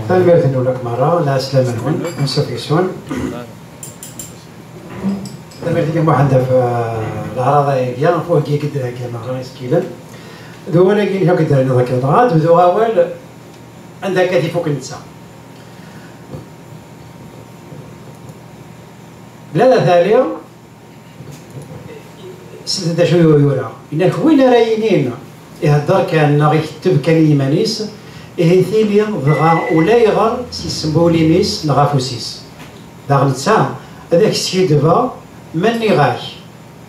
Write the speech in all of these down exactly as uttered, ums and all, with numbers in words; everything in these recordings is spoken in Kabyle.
Tanemmirt-nwen akk merra, lɛeslama-nwen, ansuf yes-wen. Tanemmirt i Muḥend ɣef, eh, leɛraḍa-agi, ɣef wagi i d-thegga merra isekkilen. D wawal-agi-inek akk i d-terniḍ akka, dɣa ad d-bduɣ awal anda akka t-ifuk netta. Bla ad tali, slet d acu yura. Inak win ara yinin ihedder kan neɣ iketteb kan i yiman-is, ihi tili dɣa ulayɣer s isemma ul-im-is neɣ afus-is. Daɣ netta ad ak-skidbeɣ ma nniɣ-ak,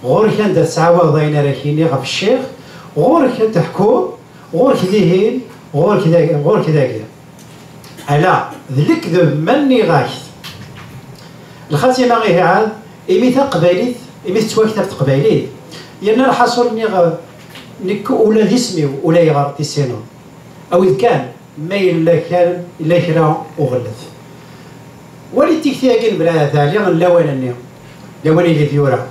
ɣur-k anda tettɛawadeḍ ayen ara k-iniɣ ɣef ccix, ɣur-k ad teḥkuḍ, ɣur-k dihin, ɣur-k dagi, ɣur-k dagi. Ala, d lekdeb ma nniɣ-ak-t. Lxatima ihi ɛad, imi taqbaylit, imi tettwaktaf teqbaylit, yerna lḥaṣul nniɣ, nekk ula d isem-iw ulayɣer tissineḍ. Awi-d kan, ma yella kan, yella kra uɣellet. Wali tikti-agi n Bla Tali n lawan-nni, lawan ideg yura.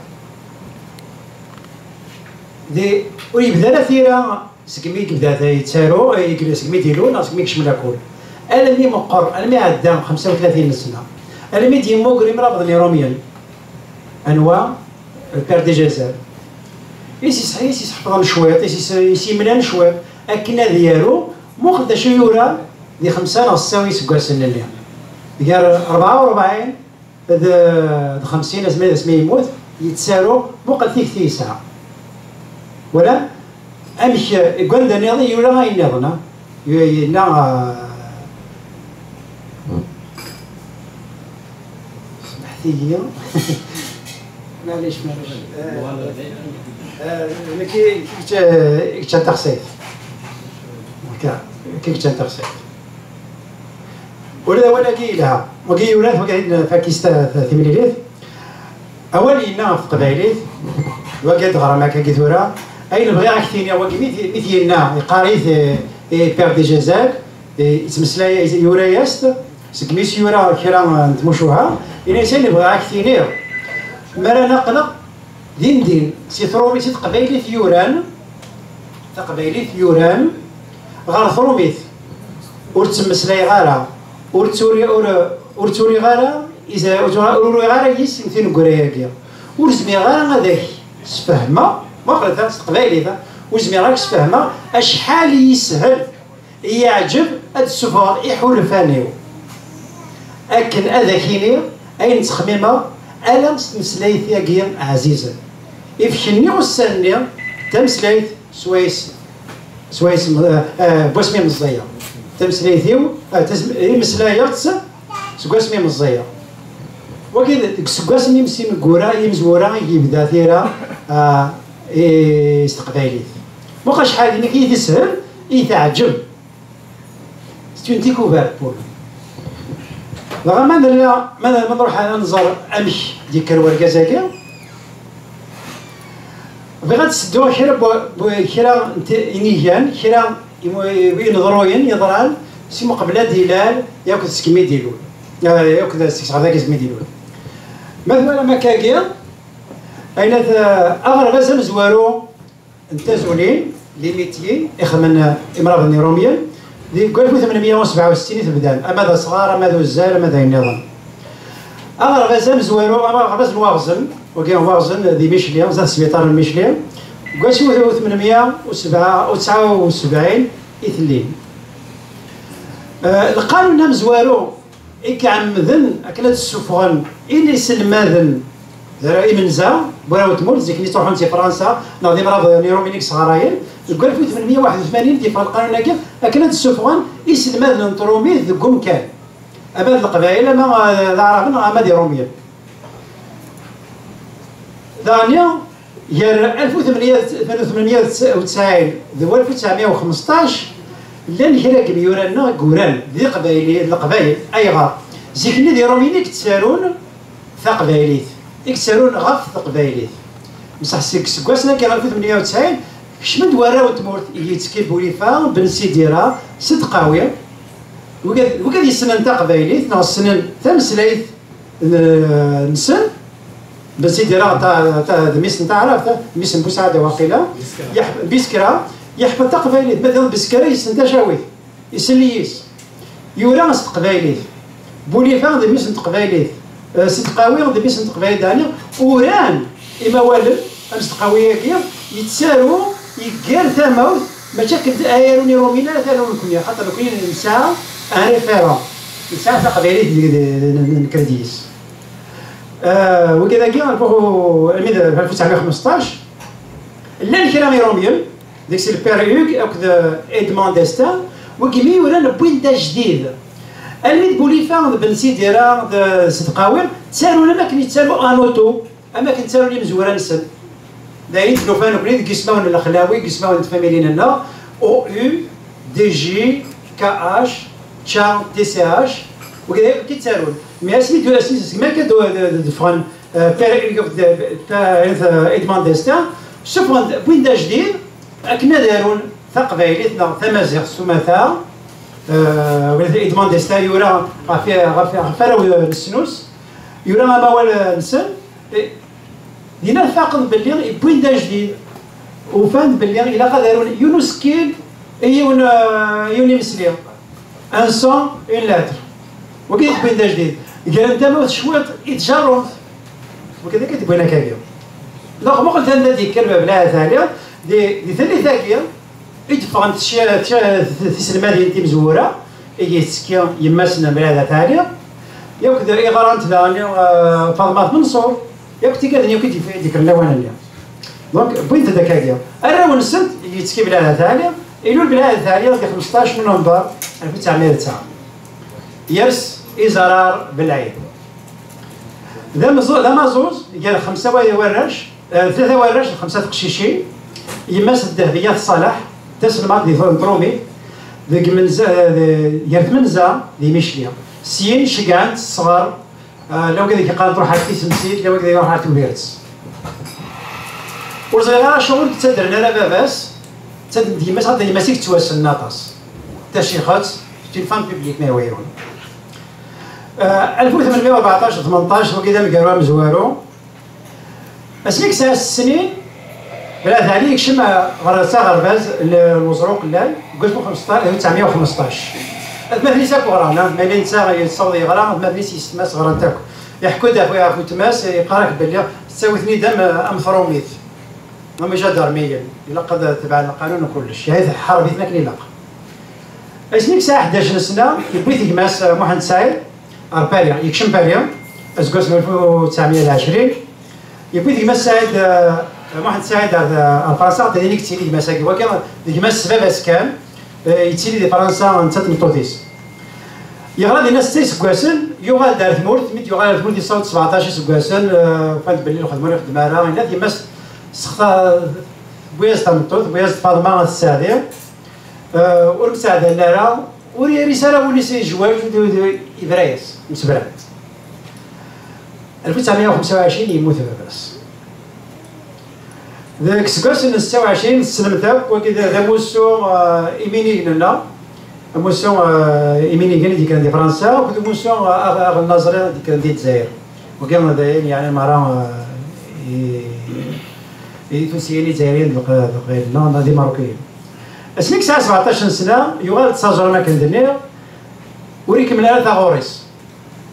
Di, ur yebda ara tira segmi yebda yettaru, eh, yeg-, segmi d-ilul, neɣ segmi yekcem lakul. Almi meqqer, almi ɛedda xemsa u tlatin n sna. Almi d-yemmuger imrabeḍ n Irumyen. Anwa? Le Père de Jazal. I s-, i s-, i s-iseḥfḍen cwiṭ, i s-, i s-, i s-yemlan cwiṭ, akken ad yaru, muqel d acu yura di xemsa neɣ setta iseggasen-nni. Gar rebɛa u rebɛin d, d xemsin asmi, asmi yemmut, yettaru, muqel tikti yesɛa. Wala? Amek, deg wanda nniḍen yura ayen nniḍen, ha? Yu-, yenna, ah, smeḥt-iyi. Maɛlic, maɛlic. Ah, ah, nekk i, i kečč, i kečč a taxsayt. Akka, nekk i kečč a taxsayt. Ula d awal-agi yelha. Wagi yuran, wagi n Fakis ta-, ta-, timlilit. Awal yenna ɣef teqbaylit, wagi ad d-ɣrem akkagi tura. Ayen bɣiɣ ad k-t-iniɣ, wagi mi t-, mi t-yenna, yeqqar-it, eh, eh, Père de Jazal, eh, yettmeslay, yura-yas-t, segmi s-yura kra n tmucuha, yenna-yas ayen bɣiɣ ad k-t-iniɣ. Mi ara naqleɣ, din din, si trumi, si teqbaylit yuran, taqbaylit yuran, ɣer trumit, ur ttmeslayeɣ ara, ur tturi-, ur, ur tturiɣ ara, iza-, ur tturiɣ, ur uriɣ ara yis n tineggura-agi. Ur zmireɣ ara ad ak-sfehmeɣ, ma aql-, s teqbaylit, ha? Ur zmireɣ ad ak-sfehmeɣ acḥal i yishel, i yi-yeɛǧeb ad d-ssufɣeɣ iḥulfan-iw, akken ad ak-iniɣ ayen ttxemmimeɣ ala s tmeslayt-agi ɛzizen. Ifek-nni ussan-nni d tameslayt swayes, swayes, eh, eh, n wasmi meẓẓiyeɣ. Tameslayt-iw, eh, tas-, imeslayeɣ-tt seg wasmi meẓẓiyeɣ. Wagi d-, deg useggas-nni n ineggura, imezwura i yebda tira, ah, i, s teqbaylit. Muqel acḥal inek i teshel, i teɛǧeb. C'est une découverte pour nous. Dɣa ma nella, ma, ma nruḥ ad nẓer amek d-yekker wergaz-agi. Bɣiɣ ad d-ssedduɣ kra n wa-, n wa-, kra n t-, inigan, kra n imu-, ineḍruyen yeḍran si muqbel ad d-ilal yakk d segmi d-ilul. Eh, yakk d seg sɣer dagi segmi d-ilul. Ma twalam akkagi, ayen at, aɣerbaz amezwaru n tazulin, les métiers, ixedmen imrabeḍ n Irumyen, di deg alef u tmenmeyya u sebɛa u settin i t-bdan, ama d asɣar, ama d uzzal, ama d ayen nniḍen. Aɣerbaz amezwaru, ama aɣerbaz n Waɣzen, wagi n Waɣzen di Micli, zdat sbiṭar n Micli, deg wass u tmenmeyya u sebɛa u tesɛa u sebɛin i t-llin. Eh, lqanun amezwaru i iɛemmden akken ad d-ssufɣen i iselmaden, d ara imenza, n warraw n tmurt, zik-nni ttruḥun si Fransa, neɣ d imrabeḍ n Irumyen i yesɣarayen, deg alef u tmenmeyya u waḥed u tmanyin i d-yeffeɣ lqanun-agi, akken ad d-ssufɣen iselmaden n trumit deg umkan. Ama d Leqbayel, ama, eh, d Aɛraben, ama d Irumyen. Daɣen, gar alef u tmenmeyya u tesɛin d walef u tesɛemya u xmesṭac, llan kra n yimyura-nneɣ i yuran d iqbayli-, d Leqbayel. Ayɣer? Zik-nni d Irumyen i yettarun taqbaylit, i yettarun ɣef teqbaylit. Mseḥ seg iseggasen-agi alef u tmenmeyya u tesɛin, kecmen-d warraw n tmurt, Yettki Bulifa, Ben Sidira, Sedqawi, wigad, wigad yessnen taqbaylit, neɣ ssnen tameslayt n-, nsen, Ben Sidira, ta-, ta-, d mmi-s n taɛrabt, mmi-s n Busaɛda waqila, Biskra. Yeḥ-, Biskra, yeḥfeḍ taqbaylit, ma d Biskra yessen tacawit, yessen yis. Yura s teqbaylit. Bulifa d mmi-s n teqbaylit. Eh, Sidqawi d mmi-s n teqbaylit, daɣen uran imawalen am Sidqawi-agi, yettaru, yeggar tamawt, mačči akken ay arun irumiyen ara tarun nekkni, axaṭer nekkni nesɛa un référent, nesɛa taqbaylit deg, deg, deg, nekk deg-s. Eh, wagi dagi, almi d alef u tesɛemya u xmesṭac, llan kra irumiyen, deg-s le Père Hugues akked, eh, Edmond Destaing, wigi mi yuran wwin-d ajdid. Almi d Bulifa d Ben Sidira d Sidqawi, ttarun am akken yettaru Anoto, am akken ttarun imezwura-nsen. D ayen i d-nufa nekkni deg yismawen n Lexlawi, deg yismawen n tfamilin-nneɣ, O U, D J, K H, Tcha, T C H, wigi akk i ttarun. Mi asmi d-, asmi segmi akka d-, d-, d-, d-ffɣen, eh, Père Hugues d, d, d, Edmond Destaing, ssufɣen-d, wwin-d ajdid, akken ad arun taqbaylit neɣ tamaziɣt s umata, eh, wala Edmond Destaing yura ɣef, ɣef, ɣef arraw n snus, yura amawal-nsen, eh, dinna faqen belli wwin-d ajdid, ufan belli ilaq ad arun yiwen usekkil i yiwen, eh, yiwen imesli. Un son, une lettre. Wagi i d-wwin d ajdid. Gren tamawt cwiṭ i tjerrumt. Wagi d akka i d-wwin akkagi. Donc, muqel anda d-yekker Bab Lɛali, di, di tallit-agi i d-ffɣent tci-, tci-, tiselmadin timezwura, i yettekki yemma-s n Bab Lɛali, yakk d iɣrant daɣen, eh, Faḍma At Menṣur, yakk tigadin yakk i d-yef-, i d-yekkren lawan-nni. Donc, wwint-d akkagi. Arraw-nsent yettekki Belɛid At Ɛli, ilul Belɛid At Ɛli di xmesṭac november alef u tesɛemya u tesɛa. Yers izarar Belɛid. D ameẓu-, d amaẓuẓ gar xemsa wa-, warrac, eh, tlata warrac d xemsa teqcicin. Yemma-s d Dehbiya Ṣaleḥ, d taselmadt di tṛumit, deg menza, eh, gar tmenza di Micli. Syin ceggɛent ṣṣber. Ah, la wigad i yeqqaren truḥ ar tisemsit, la wigad i iruḥ ar Tubiret. Ur ẓriɣ ara acuɣer ur d-ttaddren ara baba-s, ttaddren-d yemma-s, xaṭer yemma-s i yettwassnen aṭas. Tacixet, c'est une femme publique, ma yehwa-yawen. Ah, alef u tmenmya u rbeɛṭac d tmenṭac, wagi d amgaru amezwaru. Asmi yesɛa snin, Belɛid Ɛli yekcem ɣer s aɣerbaz n Lweẓruq Llal deg alef u xmesṭac, alef u tesɛemya u xmesṭac. Atmaten-is akk ɣran, ah, ma yella netta yessaweḍ yeɣra, atmaten-is yessetma-s ɣrant akk. Iḥekku-d ɣef, ɣef weltma-s, yeqqar-ak belli tettawi-ten-id am, am tṛumit, am ijadarmiyen. Ilaq ad tebɛen lqanun u kullec. Yahi tḥareb-iten akken ilaq. Asmi yesɛa ḥdac n sna, yewwi-t gma-s, ah, Muḥend Saɛid, ɣer Paris, yekcem Paris, aseggas n alef u tesɛemya u ɛecrin, yewwi-t gma-s Saɛid, eh, Muḥend Saɛid ar, ar Fransa, ɣer din i yettili gma-s-agi. Wagi d gma-s s baba-s kan, eh, yettili di Fransa, netta d tmeṭṭut-is. Yeɣra dinna setta iseggasen, yuɣal-d ar tmurt, mi d-yuɣal ar tmurt yessaweḍ sebɛeṭac iseggasen, eh, ufan-d belli lxedma ur ixeddem ara, yenna-t yemma-s, sexta-, tewwi-yas tameṭṭut, tewwi-yas-d Faḍma At Sseɛdi, eh, ur mseɛdalen ara, ur yeris ara wul-is i zzwaǧ, d, d, yebra-yas, msebran. Alef u tesɛemya u xemsa u ɛecrin yemmut baba-s. Deg iseggasen n setta u ɛecrin, tessnem-t akk, wagi d, d amussu, eh, iminigen-nneɣ, amussu, eh, iminigen i d-yekkren di Fransa, akked umussu, eh, aɣ-, aɣelnaẓri i d-yekkren di Lezzayer. Wagi d ayen, yeɛni, merra, eh, i, i tusiyin izzayriyen d Leq-, d Leqbayel-nneɣ, neɣ d Imeṛṛukiyen. Asmi yesɛa sebɛeṭac n sna, yuɣal-d s aẓru, akken d-nniɣ, ur ikemmel ara taɣuri-s.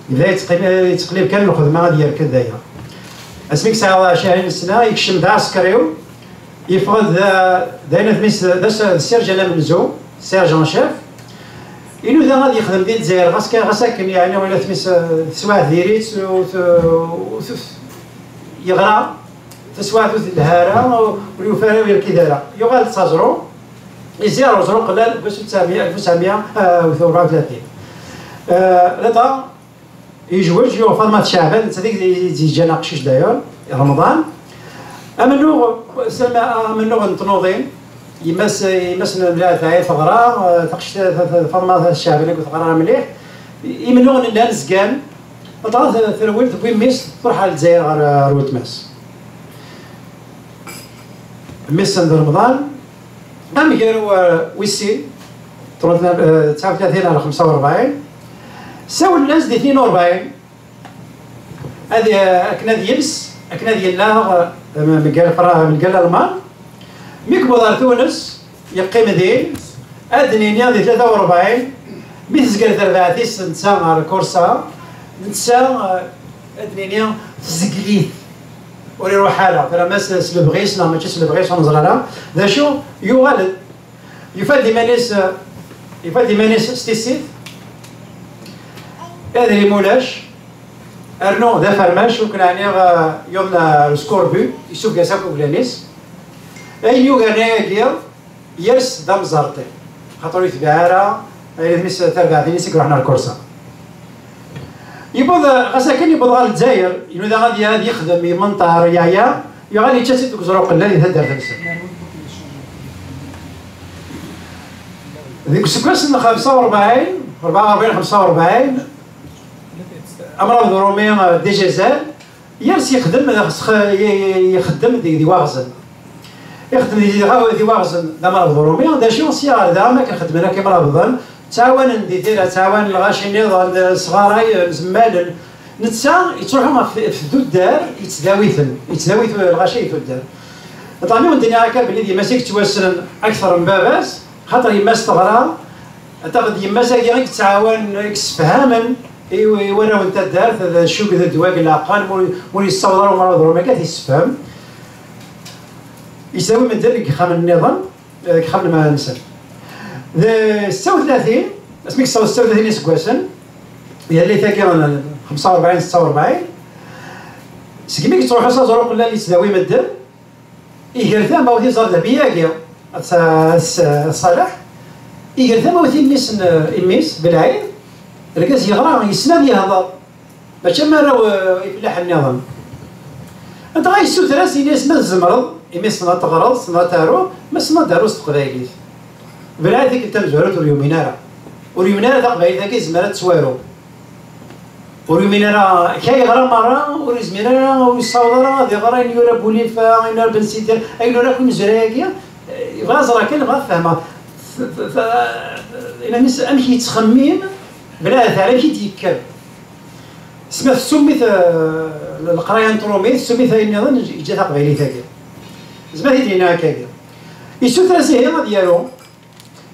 Yebda yettqim-, yettqellib kan lxedma ad yerked aya. Asmi yesɛa ɛecrin n sna, yekcem d aɛsekriw, yeffeɣ-d d, d ayen atmis d as-, d sergent amenzu, sergent en chef. Inuda ad yexdem di Lezzayer, ɣas kan, ɣas akken, yeɛni, win atmis, eh, teswaɛt diri-tt, ur t-, ur t-, yeɣra, taswaɛt ur telha ara, ur yufi ara, ur yerkid ara. Yuɣal d aẓru, yezzi ɣer Uẓruq Llal deg wass n tesɛemya, alef u tesɛemya u rebɛa u tlatin. Eh, ladɣa yejweǧ, yuɣ Faḍma At Caɛban, netta i d-yeǧǧan aqcic d'ailleurs, Remḍan. Amennuɣ, s-, amennuɣ n tnuḍin, yemma-s, yemma-s n Mlaɛtay teɣra, eh, taqcict, ta-, ta-, Faḍma At Caɛban akked teɣra mliḥ. Imennuɣen llan zgan, ladɣa t-, terwel, tewwi mmi-s, truḥ ɣer Lezzayer ɣer, ɣer weltma-s. Mmi-s n Remḍan, amgaru, eh, wis sin, ṭṭrunt, eh, tesɛa u tlatin ar xemsa u rebɛin, sawlen-as di tnin u rebɛin, ad, eh, akken ad yels, akken ad yellaɣ, eh, mgal Fra-, mgal Lalman. Mi yewweḍ ar Tunes, yeqqim din, ad d-nini di tlata u rebɛin, Mi tezger terbaɛt-is netta ɣer lkursa, netta, eh, ad d-nini, tzeggel-it. Ur iruḥ ara, terram-as s lebɣi-s neɣ mačči s lebɣi-s, ur neẓri ara. D acu, yuɣal-d, yufa-d iman-is, eh, yufa-d iman-is s tissit, adrim ulac, rnu d afermac, ur ken-ɛniɣ, eh, yuḍen, eh, le scorbut, yessufeg-as akk uglan-is. Ayen yugaren ayagi, yers d amẓerṭi, xaṭer ur yetbiɛ ara ayla-nnes tarbaɛt-nnes i iruḥen ar lkursa. Yewweḍ, ɣas akken yewweḍ ɣer Lezzayer, inuda ad y-, ad yexdem, yemmenṭar, yeɛya, yuɣal yečča-tt-id deg uẓruqella di taddart-nsen. Deg useggas n xemsa u rebɛin, rebɛa u rebɛin, xemsa u rebɛin, amrabeḍ urumi, eh, Dejazal, yers yexdem, yexdem di, di Waɣzen. Ixeddem di, di, di Waɣzen d amrabeḍ urumi, d acu, sya ɣer da, mi akken xeddmen akk imrabḍen, ttɛawanen di tira, ttɛawanen lɣaci nniḍen, sɣaray, mzemmalen. Netta yettruḥu ɣef, ɣef tuddar, yettdawi-ten, yettdawi tu-, lɣaci di tuddar. Ṭami wen-d-nniɣ akka belli d yemma-s i yettwassnen akter n baba-s, xaṭer yemma-s teɣra, ad tafeḍ d yemma-s-agi i yettɛawanen, i yessefhamen i, i warraw n taddart, d acu i d ddwa i ilaqen, ma ur, ma ur yessaweḍ ara umrabeḍ urumi akka ad t-yessefhem. Yettawi medden deg yexxamen nniḍen, eh, deg yexxamen n-, nsen. D setta u tlatin, asmi yessaweḍ setta u tlatin iseggasen, yelli tagi n xemsa u rebɛin, setta u rebɛin, segmi yettruḥu s aẓruq llan yettdawi medden, iger tama ur t-iẓer d Dehbiya-agi, At Sa-, At Sa-, At Ṣaleḥ, iger tama ur t-immis n, immis, Belɛid, argaz yeɣra, yessen ad yehder. Mačči am arraw, eh, ifellaḥen nniḍen. Anta i yessuter-as, ini-as ma tzemreḍ, imi tessneḍ ad teɣreḍ, tessneḍ ad taruḍ, ma tessneḍ ad taruḍ s teqbaylit. Belɛid tikkelt tamezwarut ur yumin ara. Ur yumin ara taqbaylit-agi yezmer ad tettwaru. Ur yumin ara, ka yeɣra merra, ur yezmir ara, ur yessaweḍ ara ad iɣer ayen yura Bulifa, ayen yura Ben Sidi, ayen yura akk imezwura-agi, eh, yebɣa ad ẓreɣ kan, yebɣa ad fehmeɣ. T-, t-, t-, amek yettxemmim, Belɛid, amek i d-yekker. Sma tessummi-t, eh, leqraya n tṛumit, tessummi-t ayen nniḍen, yeǧǧa taqbaylit-agi. Zma t-id-yenna akkagi. Yessuter-as ihi ad yaru.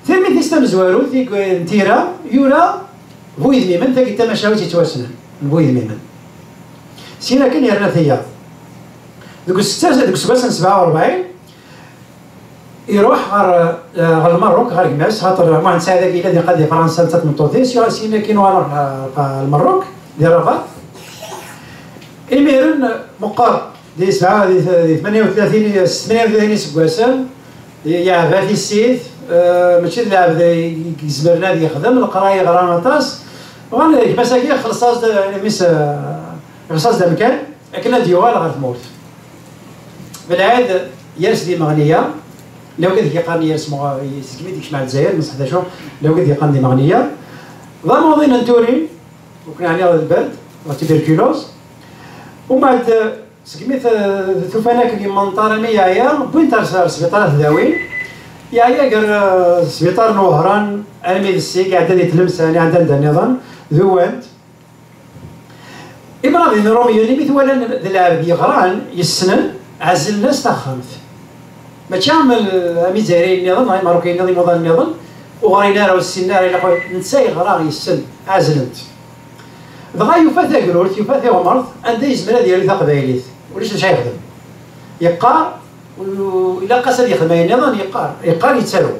Tirmit-is tamezwarut i, n tira, yura Bu Yedmimen, tagi d tamacahut yettwassnen, n Bu Yedmimen. Syin akken yerna tiyaḍ. Deg usetta-, deg useggas n sebɛa u rebɛin, iruḥ ɣer, eh, ɣer Lmerruk, ɣer gma-s, xaṭer Muḥend Saɛid-agi yella di, qad di Fransa, netta d tmeṭṭut-is, yuɣal syin akkin uɣal ɣer, eh, ɣer Lmerruk, di Rabat. Imiren meqqer, di sebɛa, di, di tmanya u tlatin, s tmanya u tlatin iseggasen, ye-, yeɛba tissit, eh, mačči d lɛebd i, i izemren ad yexdem, leqraya yeɣra aṭas. Uɣal gma-s-agi ixelleṣ-as-d, eh, ixelleṣ-as-d amkan akken ad d-yuɣal ɣer tmurt. Belɛid yers d imeɣniya, lawk ad k-yeqqaren yers meɣ-, segmi d-yekcem ar Lezzayer, ma ṣṣeḥ d acu, lawk ad k-yeqqaren d imeɣniya. D amuḍin n turin, ur ken-ɛniɣ d lberd, la tuberculose. Umbeɛd, segmi t-, t-ufan akken yemmenṭar armi yeɛya, wwin-t ar s-, ar sbiṭar ad t-dawin. Yeɛya gar, eh, sbiṭar n Wehran, armi d Ssig, iɛedda di Tlemsan, iɛedda anda nniḍen, d uwant. Imrabeḍ n Iṛumiyen, imi t-walan d lɛebd yeɣran, yessnen, ɛezlen-as taxxamt. Mačči am l-, am Izzayriyen nniḍen, neɣ Imeṛṛukiyen nniḍen, imuḍan nniḍen, ur ɣrin ara, ur ssinen ara, ilaq, netta yeɣra, yessen, ɛezlen-t. Dɣa yufa tagrurt, yufa tiɣmert, anda yezmer ad yaru taqbaylit. Ulac d acu ara yexdem. Yeqqar, u-, ilaq-as ad yexdem ayen nniḍen, yeqqar, yeqqar, yettaru.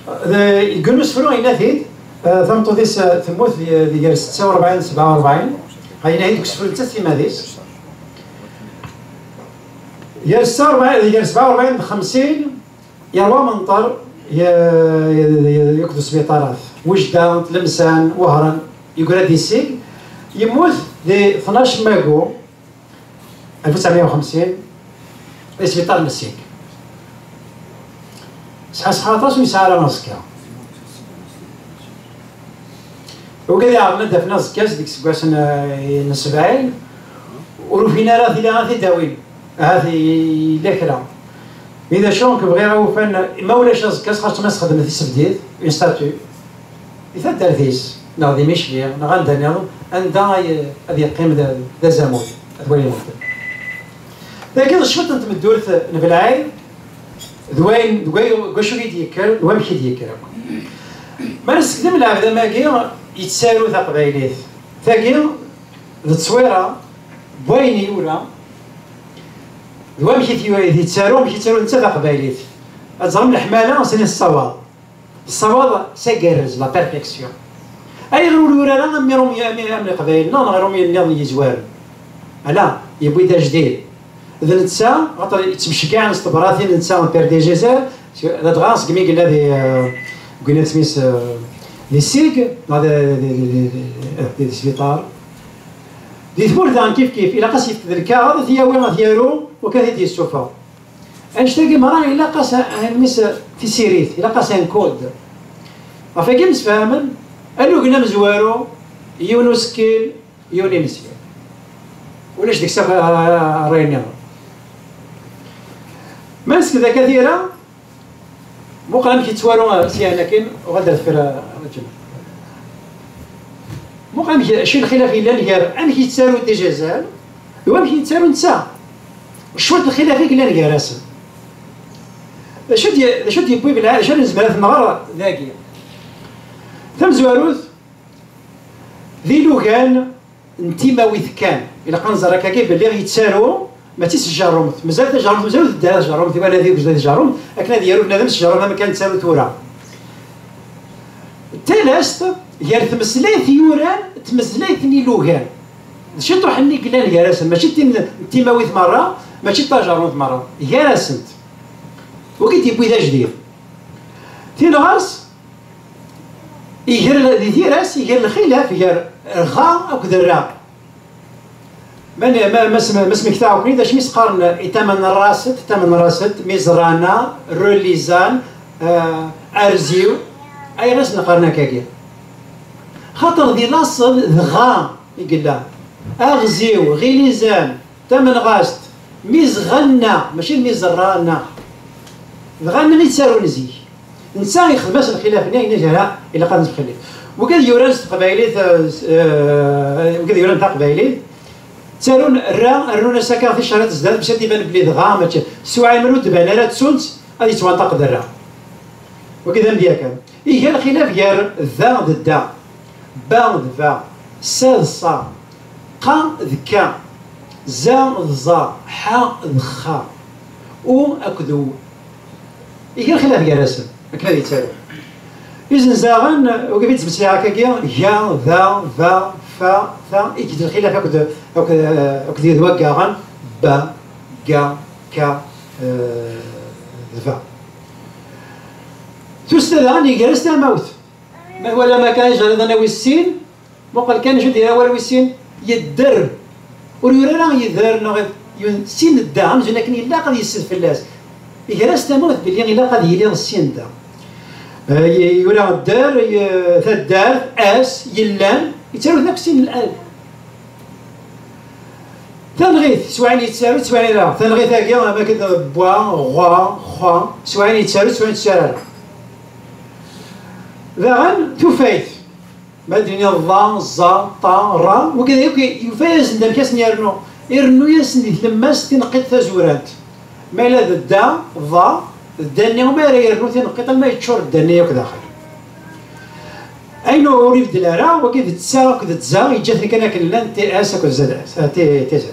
D-, deg usefru yenna-t-id, eh, tameṭṭut-is, eh, temmut di, di gar setta u rebɛin d sebɛa u rebɛin. Yenna-t-id deg usefru netta s timmad-is. Gar setta u rebɛin, gar sebɛa u rebɛin d xemsin, yerwa menṭer, ye-, ye-, ye-, akked usbiṭarat. Wejda, Tlemsan, Wehran, yeggra-d Issig, yemmut di tnac Magu, alef u tesɛemya u xemsin, di sbiṭar n Ssig. Sḥassfeɣ aṭas ur yesɛi ara aẓekka. Wigad iɛerḍen ad d-afen aẓekka-s deg iseggasen, eh, n sebɛin, ur ufin ara tili ad t-id-awin. Ahat i-, yella kra. Mi d acu, nekk bɣiɣ awufan, ma ulac aẓekka-s, xaṭer ma s-xedmen tisebdit, une statue, di taddart-is, neɣ di Micli, neɣ anda nniḍen, anda ay, ad yeqqim d, d azamul, ad t-walin medden. Dagi d cwiṭ n tmeddurt n Belɛid, d wayen, d way-, d wacu i d-yekker, d wamek i d-yekker akk. Ma nessekdem lɛebd am-agi yettaru taqbaylit, tagi d ttwira n wayen yura, d wamek i t-, i t-yettaru, amek yettaru netta taqbaylit. Ad teẓrem leḥmala s-, i tessawaḍ. Tessawaḍ s agerrez, la perfection. Ayɣer ur yura ara am Iṛumi-, am, am Leqbayel-nneɣ neɣ Iṛumiyen nniḍen yezwaren? Ala, yewwi-d ajdid. D netta, xaṭer yettemceggiɛen s tebratin netta n Père des Geysers, ladɣa segmi yella di, eh, deg win isem-is, eh, di Sig, neɣ di, di, di sbiṭar. Di tmurt daɣen kif kif, ilaq ad s-yefk d lkaɣeḍ, ad t-yawi, ad t-yaru, wakken ad t-id-yessufeɣ. Annect-agi merra ilaq-as a-, a-, mmi-s, tisirit, ilaq-as un code. Ɣef wagi msefhamen, alugen amezwaru, yiwen usekkil, yiwen inesyan. Ulac deg-s a-, a-, a-, ṛṛay nniḍen. Ma nesken akka tira, muqel amek yettwaru, uh, syan akin, uɣal-d ar deffir, uh, a Ǧemal. Muqel amek, acu n lxilaf yellan gar amek yettaru Dejazal d wamek yettaru netta. Cwiṭ n lxilaf i yellan gar-asen. D acu d-, d acu d-yewwi belɛid, d acu nezmer ad t-nɣer dagi? Tamezwarut, d ilugan n timawit kan. Ilaq ad nẓer akkagi belli yettaru mačči s tjerrumt. Mazal tajerrumt, mazal ur teddi ara tjerrumt, i wala di wejda tjerrumt, akken ad yaru bnadem s tjerrumt am kan nettaru tura. Talast gar tmeslayt yuran d tmeslayt n ilugan. D ciṭuḥ-nni i yellan gar-asen, mačči d tin-, d timawit merra, mačči d tajerrumt merra. Gar-asent. Wagi d-yewwi d ajdid. Tin ɣer-s, iger l-, di tira-s, iger lxilaf gar ɣa akked ra. Ma n-, ma, ma sm-, ma smektaɣ akk-, d acu mi s-qqaren itamen n raset, itamen n raset, mizrana, relizan, eh, arziw, ayɣer i sen-qqaren akkagi? Xaṭer di laṣel d ɣa i yella. Aɣziw, ɣilizan, tamenɣast, mizɣanna, mačči d mizerrana. D ɣanna i ttarun zik. Netta ixdem-as lxilaf-nni, yenna-k: "Ala, ilaq ad nettxilif." Wigad yuran s teqbaylit, eh, s-, eh, wigad yuran taqbaylit, ttarun ra, rnun-as akka ticerriḍt zdat, bac ad d-iban belli d ɣa, mačči s wayen ur d-tban ara, ttunt, ad yettwanṭaq d ra. Wagi d amedya kan. Iga lxilaf gar da d da, ba d ba, sa d ṣa, qa d ka, za d ẓa, ḥa d xa, u akked u. Iga lxilaf gar-asen, akken ad yettaru. Izenzaɣen, wagi i d-ttmeslayeɣ akkagi, ga, da, ba, fa, ta, i yeǧǧen lxilaf akked, akked, akked yidwaggaɣen, ba, ga, ka, eh, d ba. Tusta daɣen iger-as tamawt. Ma twalam akka ijerriḍen-a wis sin, muqel kan acu d-yerra awal wis sin, yedder. Ur yuri ara yedder neɣ yun-, sin dda, amzun akken ilaq ad yessed fell-as. Iger-as tamawt belli ilaq ad yili sin dda. Eh, y-, yura dder, y-, taddart, as, yellan, yettaru-ten akk sin lal. Tanɣit, s wayen yettaru, s wayen ira. Tanɣit-agi, am akken bwa, ɣwa, xwa, s wayen yettaru, s wayen yettaru ara. Daɣen, tufayt. Ma d-nini ḍa, ẓa, ṭa, ra, wigad akk yufa-yasen-d amek ad sen-yernu. Irennu-yasen di tlemmast tineqqiṭ tazurant. Ma yella d dda, ḍa, d dda-nni umi ara yernu tineqqiṭ alma yeččur dda-nni akk daxel. Ayen ur ibeddel ara, wagi d tta akked tza, yeǧǧa-ten kan akken llan, T S akked Z S, ah, T, T Z.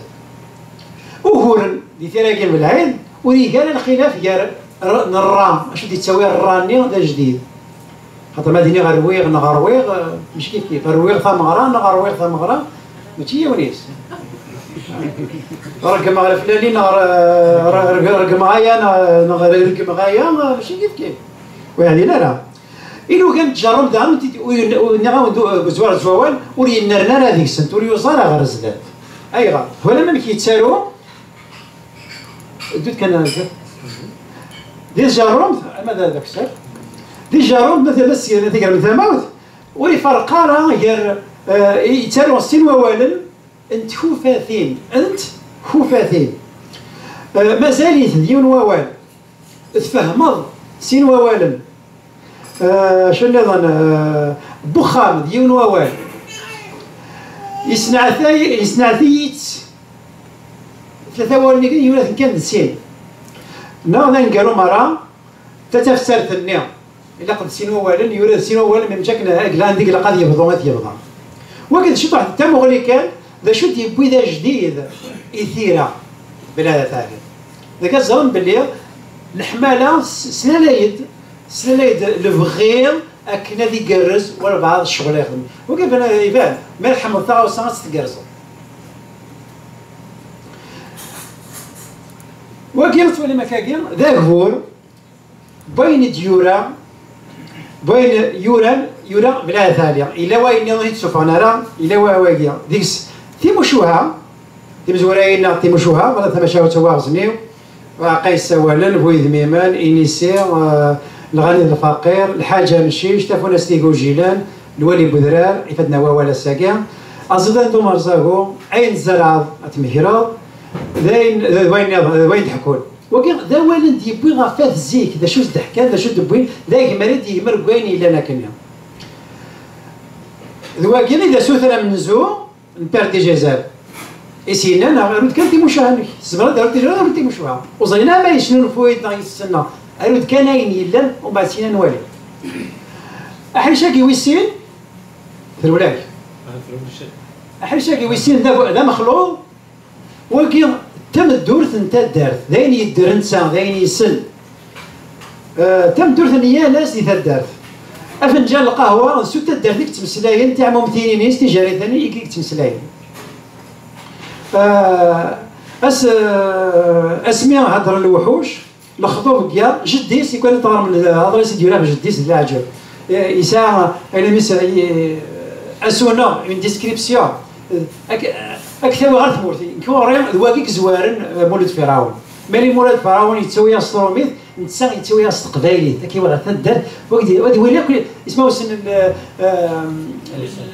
Uguren di tira-agi n belɛid, ur igi ara lxilaf gar r-, n rra, acu d-yettawi rra-nni d ajdid. Xaṭer ma d-iniɣ rwiɣ neɣ rwiɣ, eh, mačči kif kif. Rwiɣ tameɣra neɣ rwiɣ tameɣra, mačči yiwen-is. Ṛeggmeɣ leflali neɣ r-, r-, r-, ṛeggmeɣ aya neɣ, neɣ ṛeggmeɣ aya, eh, mačči kif kif. Ur yeɛdil ara. Ilugan n tjerrumt daɣen, ur t-id-, ur yen-, ur nniɣ-awen-d, uh, deg uzwar n wawal, ur yennerni ara deg-sent, ur yuẓ ara ɣer zdat. Ayɣer? Twalam amek yettaru? Ddut kan ar zdat. Di tjerrumt, ama d, d akessar. Di tjerrumt, ma tella s-, ma tegrem tamawt, ur iferreq ara gar, uh, yettaru s sin wawalen, n tkufatin, n tkufatin. Uh, mazal-it d yiwen wawal. Tfehmeḍ sin wawalen. Eh, acu nniḍen? Eh, n uxxam, d yiwen wawal. Yesneɛtay, yesneɛtay-itt tlata wawalen-agi, yura-ten kan d sin. Neɣ d aneggaru merra, ta tafsart-nni. Ilaq d sin wawalen, yura d sin wawalen, mi mačči akken agla anda ilaq ad yebḍu, ad t-yebḍa. Wagi d ciṭuḥ d tamuɣli kan, d acu d-yewwi d ajdid i tira, bla ad tɛelem. Dagi ad ẓren belli leḥmala s-, slala-d, slala-d lebɣi akken ad igerrez walbeɛḍ ccɣel yexdem. Wagi iban, iban, ma tḥemmleḍ taɣawsa ad tt-tgerrzeḍ. Wagi ad twalim akkagi, d agbur, n wayen i d-yura, n wayen yuran, yura bla ad tɛelem. Yella wayen nniḍen i d-ssuffɣen ara, yella wa-, wagi. Deg-s timucuha, timezwura-agi neɣ timucuha, wala tamacahut n waɣezniw, Aqay ssawalen, Bu Idmimen, Inisi, eh, Lɣani d Lfaqir, Lḥaǧ Amcic, Tafunast Igujilen, Lwali Budrar, ifadden wawal ass-agi, aẓidan d umerẓagu, ayen tzerɛeḍ ad tmegreḍ, d ayen, d wayen nniḍen, d wayen d-ḥekkun. Wagi d awal i d-yewwi ɣef at zik, d acu s-d-ḥkan, d acu d-wwin, d agmer i d-yegmer deg wayen yellan akkenni. D wagi i d asuter amenzu n Père Dijezal. I s-yennan, aru-d kan timucuha-nnek. Tzemreḍ ad aru-d timucuha, aru-d timucuha. Ur ẓrin ara ma yesnulfuy-d neɣ yessen, aru-d kan ayen yellan, umbeɛd s-yennan wali. Aḥric-agi wis sin, trewlak. Aḥric-agi wis sin d abu-, d amexluḍ, wagi d tameddurt n taddart, d ayen yedder netta, d ayen yessen. Eh, tameddurt n yal ass di taddart. Afenǧal n lqahwa, s taddart i yettmeslayen, tiɛmumtin-ines, tijarratin i yettmeslayen. Eh, as-, eh, asmi heddren lewḥuc, lexḍub deg yiḍ, jeddi-s, i kan teɣrem lehḍra-s i d-yura ɣef jeddi-s d leɛǧeb. Eh, yesɛa, ayen mi s-, eh, asuneɣ, une description. Eh, ak-, ak-, tawi ɣer tmurt, nekk ɣur-i d wagi i yezwaren, eh, Mulud Ferɛun. Mali Mulud Ferɛun yettawi-as s trumit, netta yettawi-as s teqbaylit, akka i ɣer taddart, wagi d, wagi d wali akk ismawen n, eh,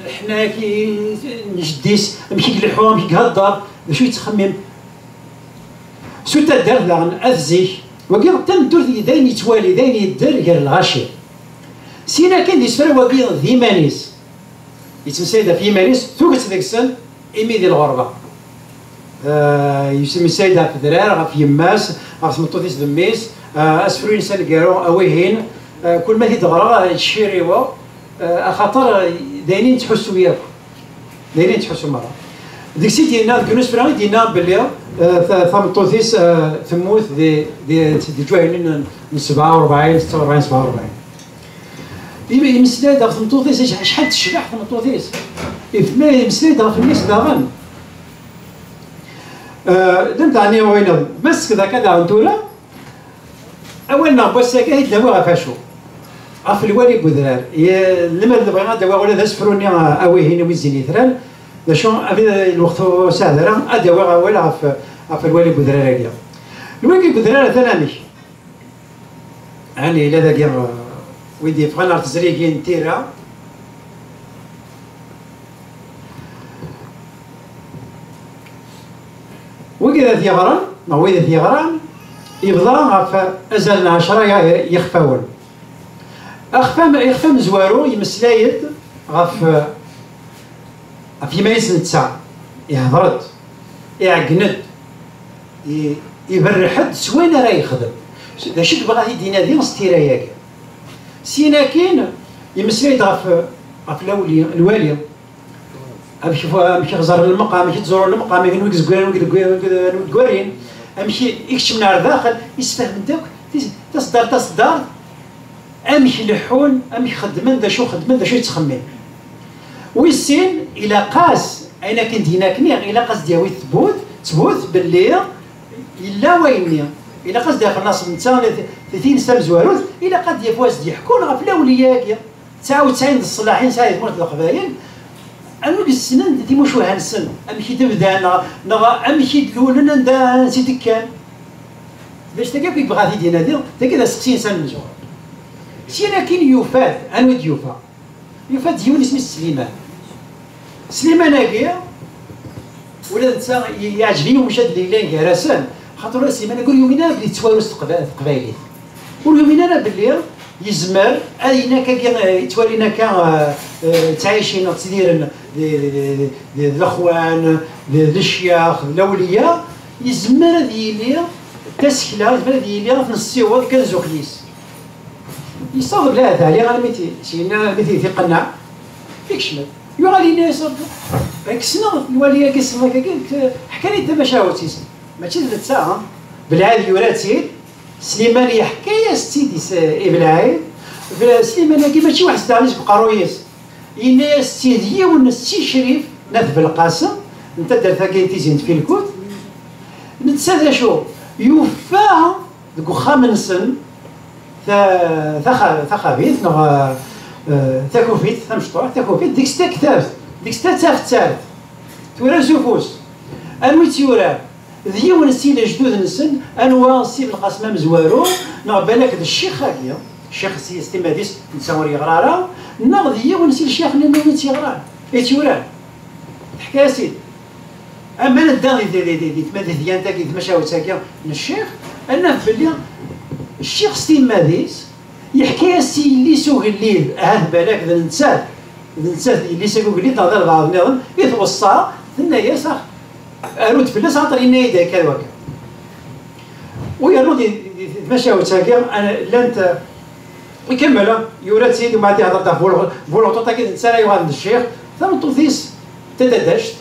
leḥnak n jeddi-s, amek i ileḥḥu, amek i ihedder, d acu yettxemmim. Su taddart daɣen, at zik, wagi d tameddurt i d ayen yettwali, d ayen yedder gar lɣaci. Syin akin d isefra wagi d iman-is. Yettmeslay-d ɣef yiman-is, tuget deg-sen, imi di lɣerba. Eh, yettmeslay-d ɣef drar, ɣef yemma-s, ɣef tmeṭṭut-is d mmi-s, eh, asefru-ines aneggaru, awihin, eh, kul ma t-id-ɣreɣ, eh, ttciriweɣ, eh, axaṭer, eh, d ayen i nettḥussu yakk. D ayen i nettḥussu merra. Deg-s i d-yenna, deg unusefra i d-yenna belli, eh, ta-, tameṭṭut-is, eh, temmut di, di, di lǧuhayl n, n sebɛa u rebɛin, setta u rebɛin, sebɛa u rebɛin. Imi yemmeslay-d ɣef tmeṭṭut-is, ac-, acḥal tecbeḥ tmeṭṭut-is. If-, ma yemmeslay-d ɣef mmi-s daɣen. Eh, d amdaɣ-nni wayen, ma s-, d akka daɣen tura, awal-nneɣ n wass-agi ad d-nawi ɣef acu? Ɣef lwali n wedrar. Ye-, lemmer d bɣiɣ ad d-awiɣ ula d asefru-nni, ah, awihin i wizin yetran, d acu, ami lweqt ur sɛiɣ ara, ad d-awiɣ awal ɣef, ɣef lwali n wedrar-agi. Lwali n wedrar atan amek? Ɛni yella dagi, ah, wid yeffɣen ɣer tezrigin n tira? Wid ad t-yeɣren, neɣ wid ad t-yeɣran, yebḍa ɣef azal n ɛecra ya-, yixfawen. Axfam, ixfam zwaru yemmeslay-d ɣef, ɣef yiman-is netta, ihder-d, iɛeggen-d, i-, iberreḥ-d s wayen ara yexdem. D acu i yebɣa ad t-id-inadi s tira-agi? Syin akin, yemmeslay-d ɣef, ɣef lawli, lwali. Amek, amek i ẓerren lmeqam, amek i ttẓurun lmeqam, amek anwa i yezgaren, anwa i deg-, anwa i deg-, anwa i deg-warin, amek i, i keččmen ar daxel, isfehmen-d akk tis-, taṣeddart, taṣeddart, amek leḥḥun, amek xeddmen, d acu xeddmen, d acu yettxemmim. Wis sin, ilaq-as, ayen akken d-yenna akkenni, ilaq-as d-yawi ttbut, ttbut belli yella wayenni. Ilaq-as d-yaf laṣel netta, t-, t-, tines tamezwarut, ilaq ad d-yaf wa s-d-yeḥkun ɣef lawliya-agi. Tesɛa u tesɛin d ṣṣlaḥ i nesɛa di tmurt n Leqbayel, anwa i yessnen timucuha-nsen, amek i d-bdan, neɣ, neɣ amek i d-lulen, anda, ansi d-kkan. D acu tagi akk i yebɣa ad t-id-inadi, tagi d aseqsi-ines amenzu. Syin akin yufa-d, anwa i d-yufa? Yufa-d yiwen isem-is Sliman. Sliman-agi, ula d netta i-, yeɛǧeb-iyi umcad yellan gar-asen, xaṭer ula d Sliman-agi ur yumin ara belli yettwaru s teqba-, teqbaylit. Ur yumin ara belli yezmer, ayen akkagi, eh, yettwalin akka, eh, eh, ttɛicin neɣ ttidiren di, di, di, di, di lexwan, di, di lecyax, d lawliya, yezmer ad yili d tasekla, yezmer ad yili ad t-nessiweḍ kan s uxyis. Yessaweḍ belɛid Ɛli armi t-, syenna armi t-, t-iqenneɛ, ikcem-d. Yuɣal yenna-yas: "Ṛebbi, nekk ssneɣ lwali-agi, ssneɣ-agi, ḥkan-iyi-d tamacahut-is." Mačči d netta, ha? Belɛid yura-tt-id, Sliman yeḥka-yas-tt-id i s-, i Belɛid. Bla-, Sliman-agi mačči weḥd-s daɣen i seg uqerruy-is. Yenna-yas-tt-id yiwen Si Crif n At Belqasem, n taddart-agi n Tizi n Tfilkut. Netta d acu? Yufa deg uxxam-nsen ta-, taxa-, taxabit neɣ, eh, takufit, tamecṭuḥt, takufit, deg-s taktabt, deg-s tattafttart. Tura s ufus. Anwi tt-yuran? D yiwen si lejdud-nsen, anwa, Si Belqasem amezwaru, neɣ balak d ccix-agi, ccix s, s timmad-is, netta ur yeɣra ara, neɣ d yiwen si lecyax-nni i tt-yeɣran, i tt-yuran. Teḥka-yas-id. Ama nedda di, di, di, di, di tma-, di tmacahut-agi n ccix, ad naf belli ccix s timmad-is yeḥka-yas i yelli-s ugellid, ahat balak d nettat, d nettat d yelli-s ugellid neɣ d albaɛḍ nniḍen, i tweṣṣa, tenna-yas: "Ax, arut fell-as, axaṭer yenna-yi-d akka d wakka." U yernu di, di, di tmacahut-agi, ana, llant, ikemmel, yura-tt-id, umbeɛd ihder-d ɣef Bul-, Bulɣeṭṭuṭ-agi d netta ara yuɣalen d ccix, tameṭṭut-is d tadadact,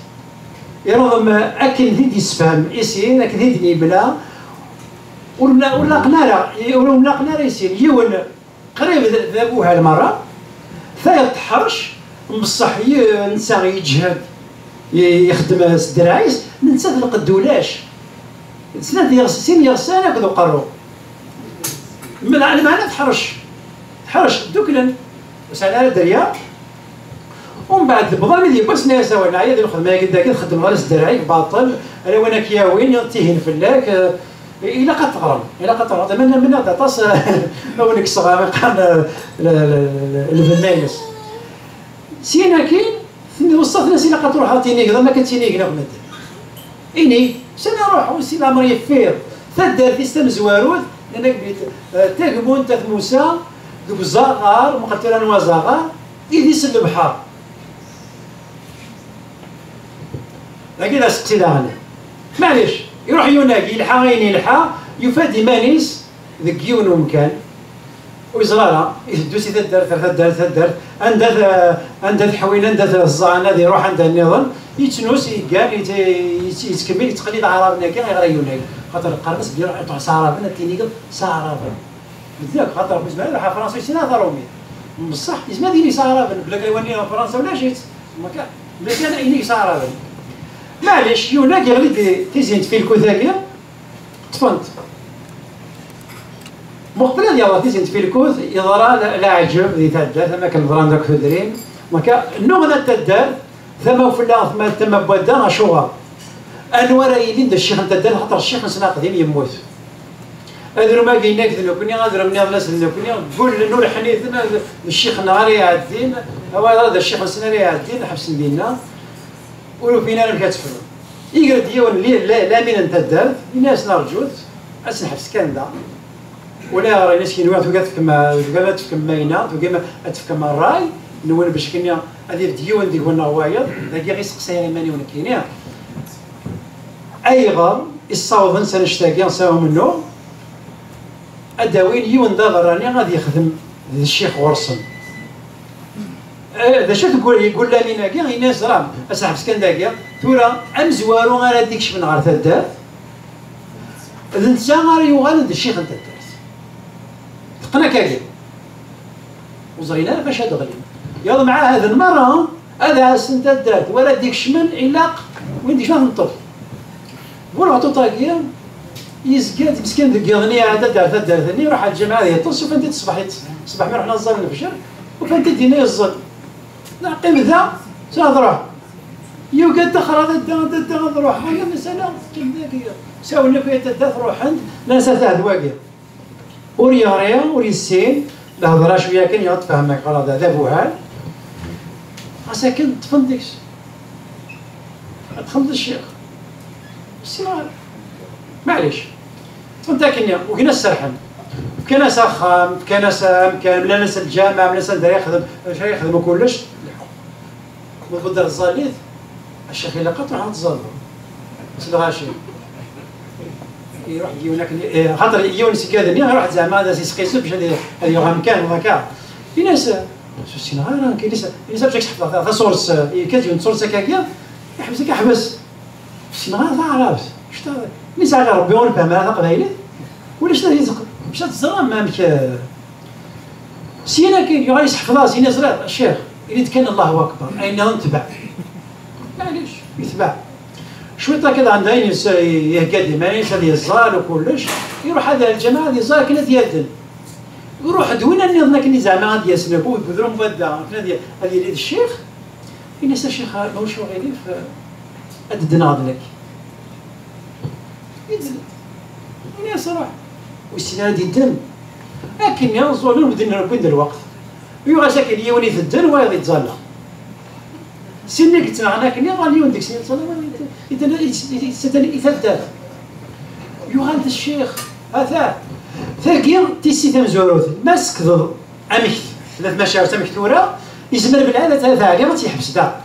ireḍem akken d i d-yessefhem i sin, akken d i d-yemla, ur mla-, ur laqen ara, ur mlaqen ara i sin, yiwen qrib d, d abuhal merra, tayeḍ teḥrec, mbeṣṣeḥ yi-, netta yeǧhed, i-, ixeddem s ddreɛ-is, nettat lqedd ulac. Snat yeɣs-, sin yeɣsan akked uqerru. Lmeɛna, lmeɛna teḥrec. Teḥrec, dduklen. Ur sɛin ara dderya. Umbeɛd, tewweḍ-am-id yiwwas, nna-yas: "Awal, neɛya di lxedma-agi, dagi txeddmeḍ ala s ddreɛ-ik, baṭel, ala win ad k-yawin, ad tihin fell-ak, eh, ilaq ad teɣrem, ilaq ad teɣrem." Tama nna, nna d aṭas, eh, a wen-kkseɣ, eh, qqaren, eh, le-, le-, le-, lbenna-ines. Syin akkin, tenna, weṣṣaten-as: "Ilaq ad truḥeḍ ad tinigeḍ, am akka ttinigen akk medden." Inig, sani ruḥ, ur si leɛmer yeffiḍ. Taddart-is tamezwarut, nnan-ak belli, eh, tagmunt At Musa, deg uzaɣar, meqqret tura n wazaɣar, idis n lebḥer. Dagi d aseqsi daɣen. Maɛlic, iruḥ yunag, yelḥa ayen yelḥa, yufa-d iman-is deg yiwen umkan. Ur yeẓri ara, iteddu si taddart ar taddart, taddart, anda t-, anda t-ḥwin, anda t-ẓẓan, ad iruḥ anda nniḍen, yettnus, yeggan, yett-, yett-, yettkemmil, yettqellib aɛraben-agi, ayɣer ay yunag? Xaṭer qqaren-as belli iruḥ, iruḥ s aɛraben, ad tinigeḍ s aɛraben. Medden akk, xaṭer ur yezmir ad iruḥ ɣer Fransa, ur yessin ara taṛumit. Mbeṣṣeḥ, yezmer ad yili s aɛraben, belli kra wani ɣer Fransa ulac-itt. Maka, belli kan inig s aɛraben. Maɛlic, yunag, yeɣli-d di Tizi n Tfilkut-agi, ṭṭfen-t. Muqbel ad yaweḍ Tizi n Tfilkut, yeḍra le-, leɛǧeb di taddart, am akken ḍran akk tudrin. Maka, nnuɣna n taddart, tama ufella, tama, tama n wadda, acuɣer? Anwa ara yilin d ccix n taddart, xaṭer ccix-nsen aqdim yemmut. Adrum-agi yenna-k d nekkni, adrum nniḍen-as d nekkni, ggullen ur ḥniten, d ccix-nneɣ ara iɛeddin, awayeḍ d ccix-nsen ara iɛeddin, ḥebsen dinna, ur ufin ara amek ad tefrun. Iger-d yiwen li-, la-, lamin n taddart, yenna-asen: "Rǧut, ad s-nḥebs kan da." Ulayɣer, ini-as, kenwi tugi ad tefkem, tugim ad tefkem mayna, tugim ad tefkem ṛṛay nwen, bec kenni ad yebd yiwen deg-wen neɣ wayeḍ, dagi i seqsayeɣ iman-iw nekkini. Ayɣer i ssawḍen s annect-agi, s umennuɣ, ad d-awin yiwen d aberrani ad yexdem d ccix ɣur-sen? Eh, d acu i tgul-, yeggul Lamin-agi? Yenna-yas: "Ẓram, ad s-neḥbes kan dagi. Tura, amezwaru ara d-ikecmen ɣer taddart, d netta ara yuɣalen d ccix n taddart." Teqqen akkagi. Ur ẓrin ara ɣef wacu ad d-ɣlin. Yaḍ mɛahaden merra ad ɛassen taddart, wala d-ikecmen ilaq win d-ikecmen ad t-neṭṭef. Bu lɣeṭṭuṭ-agi, yezga-d meskin deg yiḍ-nni iɛedda-d ar taddart-nni, iruḥ ar lǧameɛ ad yeṭṭes, ufan-t-id ṣṣbeḥ, ṣṣbeḥ mi ruḥen ad ẓẓallen lefjer, ufan-t-id dinna yeẓẓel. Neɣ qqim da, s ad ruḥ. Yugi ad taxer ad adda, ad adda, ad ruḥ. Aya masala, teqqim dagi. Sawlen akk i taddart, ruḥen-d, llan s at Ɛedwagi. Ur yeɣri, ur yessin, lehḍra cwiya kan yeɣ tfehmeɣ, xalaḍ, d abuhal. Ɣas akken, ṭṭfen deg-s. Ad txedmeḍ ccix. Ur ssineɣ ara. Maɛlic. Ṭṭfen-t akken, ugin ad serḥen. Fkan-as axxam, fkan-as amkan, mlan-as lǧameɛ, mlan-as anda ara yexdem, acu ara yexdem kullec. Tbedder tẓallit, a ccix, ilaq ad truḥeḍ ad tẓalleḍ s lɣaci. Iruḥ-d yiwen akken, eh, xaṭer yiwen seg yigenni iruḥ-d zeɛma ad as-isqiseb bac ad, ad yuɣ amkan, waka. Ini-as, "Ur ssineɣ ara, nekk," ini-as, "ini-as, "Amek i s-ḥefḍeɣ ta-, taṣuret, eh, yekkat yiwen n tṣuret akka-agi, iḥbes akka, ḥbes. Ur ssineɣ ara taɛrabt." Ini-as, "Ɣer Rebbi ur nfehhem ara taqbaylit." Ulac, ad yezq-, bac ad teẓrem amek, eh, syin akin, yuɣal yesḥefḍ-as, ini-as, "Ẓriɣ, a ccix, ini-d kan Allahu Akbar, ayen nniḍen tbeɛ." Maɛlic, yetbeɛ. Cwiṭ akka daɣen dayen yes-, ihegga-d iman-is ad yeẓẓal u kullec, iruḥ ad ar lǧameɛ ad yeẓẓal akken ad yaden. Iruḥ-d win nniḍen akken i zeɛma ad yasen, akk udrum wadda, akken ad y-, ad yili d ccix. Ini-as, "A ccix, ma ulac uɣilif, ad d-ddneɣ d nekk." Yeddem. Ini-as, "Ruḥ." Ur yessin ara ad yeddem. Akken-nni, ẓẓulen medden wwin-d lweqt. Yuɣ-as akken yiwen itedden, wayeḍ yettẓalla. Sin-nni yettnaɣen akken, ɣer yiwen deg-sen yettẓalla, wayeḍ yet-, yet-, yet-, yet-, i taddart. Yuɣal-d ccix, ata, tagi d tissi tamezwarut. Ma tsekdeḍ amek tella tmacahut amek tura, yezmer belɛid ad t-, ad t-, ɛli ad tt-yeḥbes da.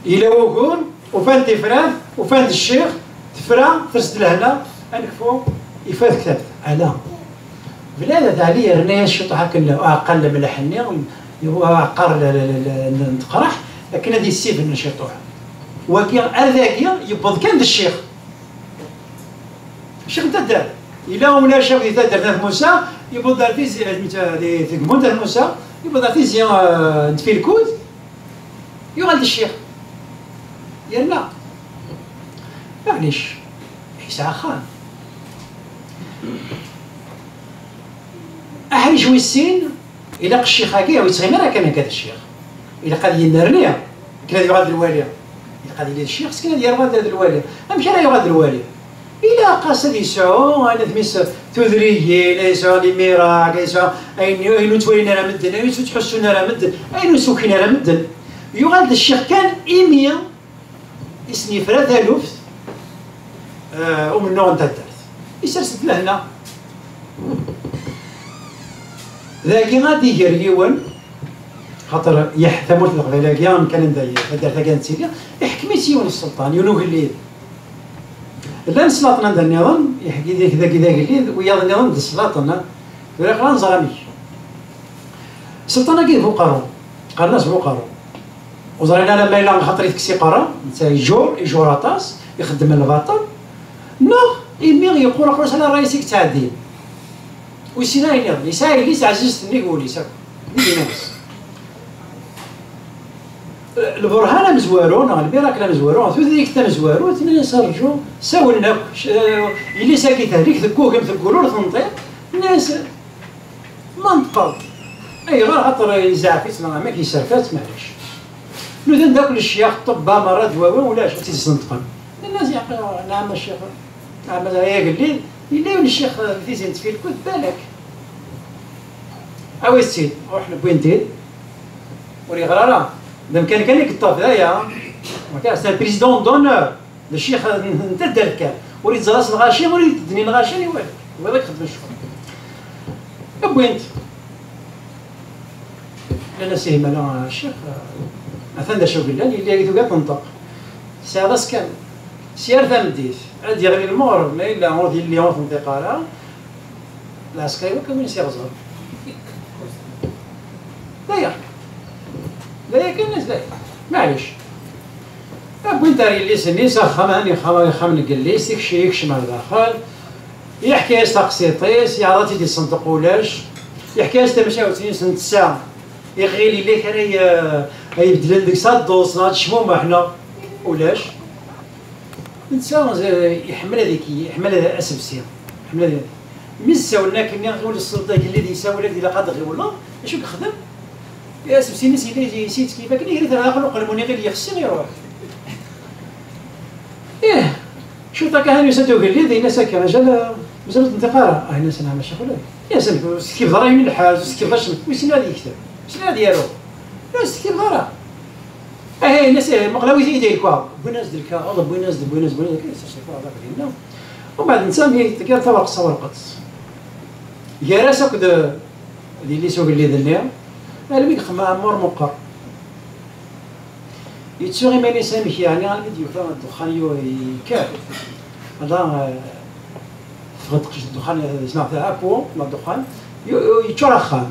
Yella wugur, ufan tifrat, ufan-d ccix, tefra, ters-d lehna, anekfu, ifat ktabt. Ala. Belɛid At Ɛli yerna-yas ciṭuḥ akken uɛeqqar n lemleḥ-nni, uɛeqqar n, n, n, n, n teqraḥ, akken ad yessiben ciṭuḥ. Wagi, ar dagi, yewweḍ kan d ccix. Ccix n taddart. Yella umlacaw di taddart n At Musa, yewweḍ ar tizi, di tegmunt At Musa, yewweḍ ar tizi, eh, n Tfilkut, yuɣal d ccix. Yerna, maɛlic, yesɛa axxam. Aḥric wis sin, ilaq ccix-agi, ur yettɣimi ara kan akka d ccix. Ilaq ad yennerni, akken ad yuɣal d lwali. Ilaq ad yili d ccix, skin ad yuɣal d lwali. Amek ara yuɣal d lwali? Ilaq-as ad yesɛu, ayen atmis, tudriyin, ad yesɛu les miracles, ad yesɛu ayen, ayen ur ttwalin ara medden, ayen ur ttḥussun ara medden, ayen ur sukin ara medden. Yuɣal d ccix kan imi i sen-yefra taluft, eh, umennuɣ n taddart. Isers-d lehna. Dagi ad iger yiwen, xaṭer yeḥ-, tamurt n Leqbayel-agi, amkan anda i, taddart-agi ad nettili, iḥkem-itt yiwen n sselṭan, yiwen ugellid. Llan slaṭen anda nniḍen, iḥ-, dagi, dagi d agellid, wiyaḍ nniḍen d slaṭen, ha? Tura aql-aɣ neẓra amek. Sselṭan-agi d Buqerru, qqaren-as Buqerru. Ur ẓrin ara ma yella xaṭer itekkes iqerra, netta ijur, ijur aṭas, ixeddem lbaṭel, neɣ imi yeqqur aqerru-s ala ṛṛay-is i yettɛeddin. Ur yessin ara ayen nniḍen. Yesɛa yelli-s ɛzizt nnig wul-is akk, nnig iman-is. Lburhan amezwaru, neɣ lmirakl amezwaru, neɣ tudrikt tamezwarut, nnan-as rǧu, sawlen akk, c-, yelli-s-agi tehlik, teggugem, teggul, ur tenṭiq, nnan-as, Ma neṭqeḍ. Ayɣer? Xaṭer yezɛef-itt neɣ amek, yesserfa-tt, maɛlic. Nudan-d akk lecyax, ṭṭebba, merra, dwawi, ulac, ur tt-id-sneṭqen. Nnan-as, yeɛqil, nɛam a ccix, nɛam a, ay agellid, yella yiwen ccix di Tizi n Tfilkut, balak. Awi-tt-id, ruḥen wwin-t-id. Ur yeɣri ara. D amkan kan i yeṭṭef, d aya. C'est un président d'honneur. D ccix n, n taddart kan. Ur yettẓalla s lɣaci, ur yeddnin lɣaci, i walu. Wayeḍ i ixeddmen ccɣel. Wwin-t. Nnan-as, ihi mala a ccix, atan d acu yellan, yella yagi tugi ad tenṭeq. Tesɛiḍ-as kan. Sya ar tameddit, ad d-yeɣli lmeɣreb, ma yella ur d-yelli ur tenṭiq ara, lɛesker-iw akka win s-iɣẓer. D aya. D aya kan, d aya. Maɛlic. Wwin-t ar yelli-s-nni s axxam, han ixxam, ixxam n yelli-s, ikc-, ikcem ar daxel, yeḥka-yas taqsiṭ-is, yeɛreḍ ad tt-id-isenṭeq ulac, yeḥka-yas tamacahut-ines n ttesɛa, iɣil yella kra ay, ay ibeddlen deg-s aḍḍus, neɣ ad tecmumeḥ, neɣ ulac. Netta, eh, iḥemmel ad iki-, iḥemmel ad asebsi. Iḥemmel ad, mi s-sawlen akken, ula s-, d agellid yessawel-ak, ilaq ad d-ɣiwleḍ. Acu yexdem? Asebsi-nni-s yella yesittkif akken, iger-it ar daxel uqelmun, iɣil yexsi, iruḥ. Ih, cwiṭ akka, han yusa-d ugellid, yenna-as akka, mazal, mazal ur tenṭiq ara. Ah, yenna-as, nɛam a ccix, ula. Yenna-as, ur s-tektibeḍ ara ayen i lḥaz, ur s-tektibeḍ acemma, wissen ad yekteb, wissen ad yaru. Ur s-tektibeḍ ara. Aha, yenna-as, eh, meqla wi t-id-yekwa. Wwin-as-d lkaɣeḍ, wwin-as-d, wwin-as, wwin-as, akka, yessers lkaɣeḍ akk dinna. Umbeɛd netta mi yeṭṭeggar tawerqet s tawerqet. Gar-as akked, eh, d yelli-s ugellid-nni, almi yexma amur meqqer. Yettu iman-is amek, yeɛni, almi d-yufa ddexxan yu-, yekker. Ala, eh, Teqcict ddexxan, smeɣ taɛapu neɣ ddexxan, yu- yu- yeččur axxam.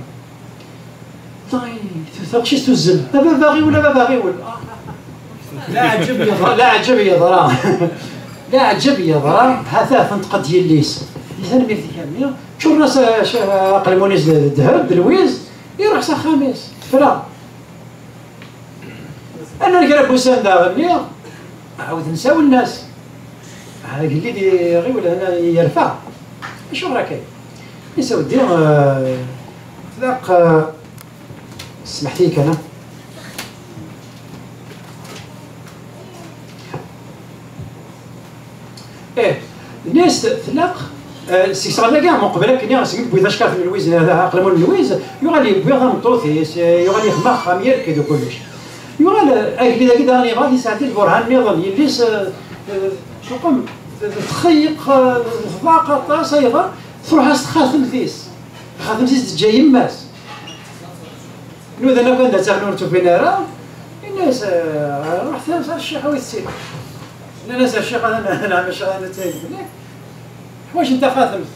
Tay, taqcict tuzzel, a baba ɣiwel, a baba ɣiwel. Ah, leɛǧeb yeḍra, leɛǧeb yeḍra. Leɛǧeb yeḍra, ha-t-a tenṭeq-d yelli-s. Di tanemmirt-ik a mmi, ččuren-as, eh, c- aqelmun-is d ddheb, d lwiz, iruḥ s axxam-is, tefra. Anwa kra n wussan daɣen-nni, ɛawden sawlen-as. Agellid iɣiwel, ana yerfa. Acuɣer akka? Isawed-i, eh, tlaq, eh, smeḥt-iyi kan, ah. Eh, nniɣ-as tlaq, eh, seg-s ɣer dagi, meqbel akken, seg yewwi tacekkart n lwiz, eh, aqelmun n lwiz, yuɣal yewwi tameṭṭut-is, eh, yuɣal yexdem axxam, yerked u kullec. Yuɣal, eh, agellid-agi daɣen yebɣa ad yesɛeddi lburhan nniḍen, yelli-s, eh, eh, tuqem, txeyyeq, eh, tḍaq aṭas, ayɣer? Truḥ-as txatemt-is. Txatemt-is teǧǧa yemma-s. Nudan akk anda ttaɣen ur tt-ufin ara. Inna-as, eh, ruḥ s ccix a wi tettili. Nnan-as a ccix, ad nɛem ccix, ad nettayeg fell-ak. Ḥwaǧen taxatemt.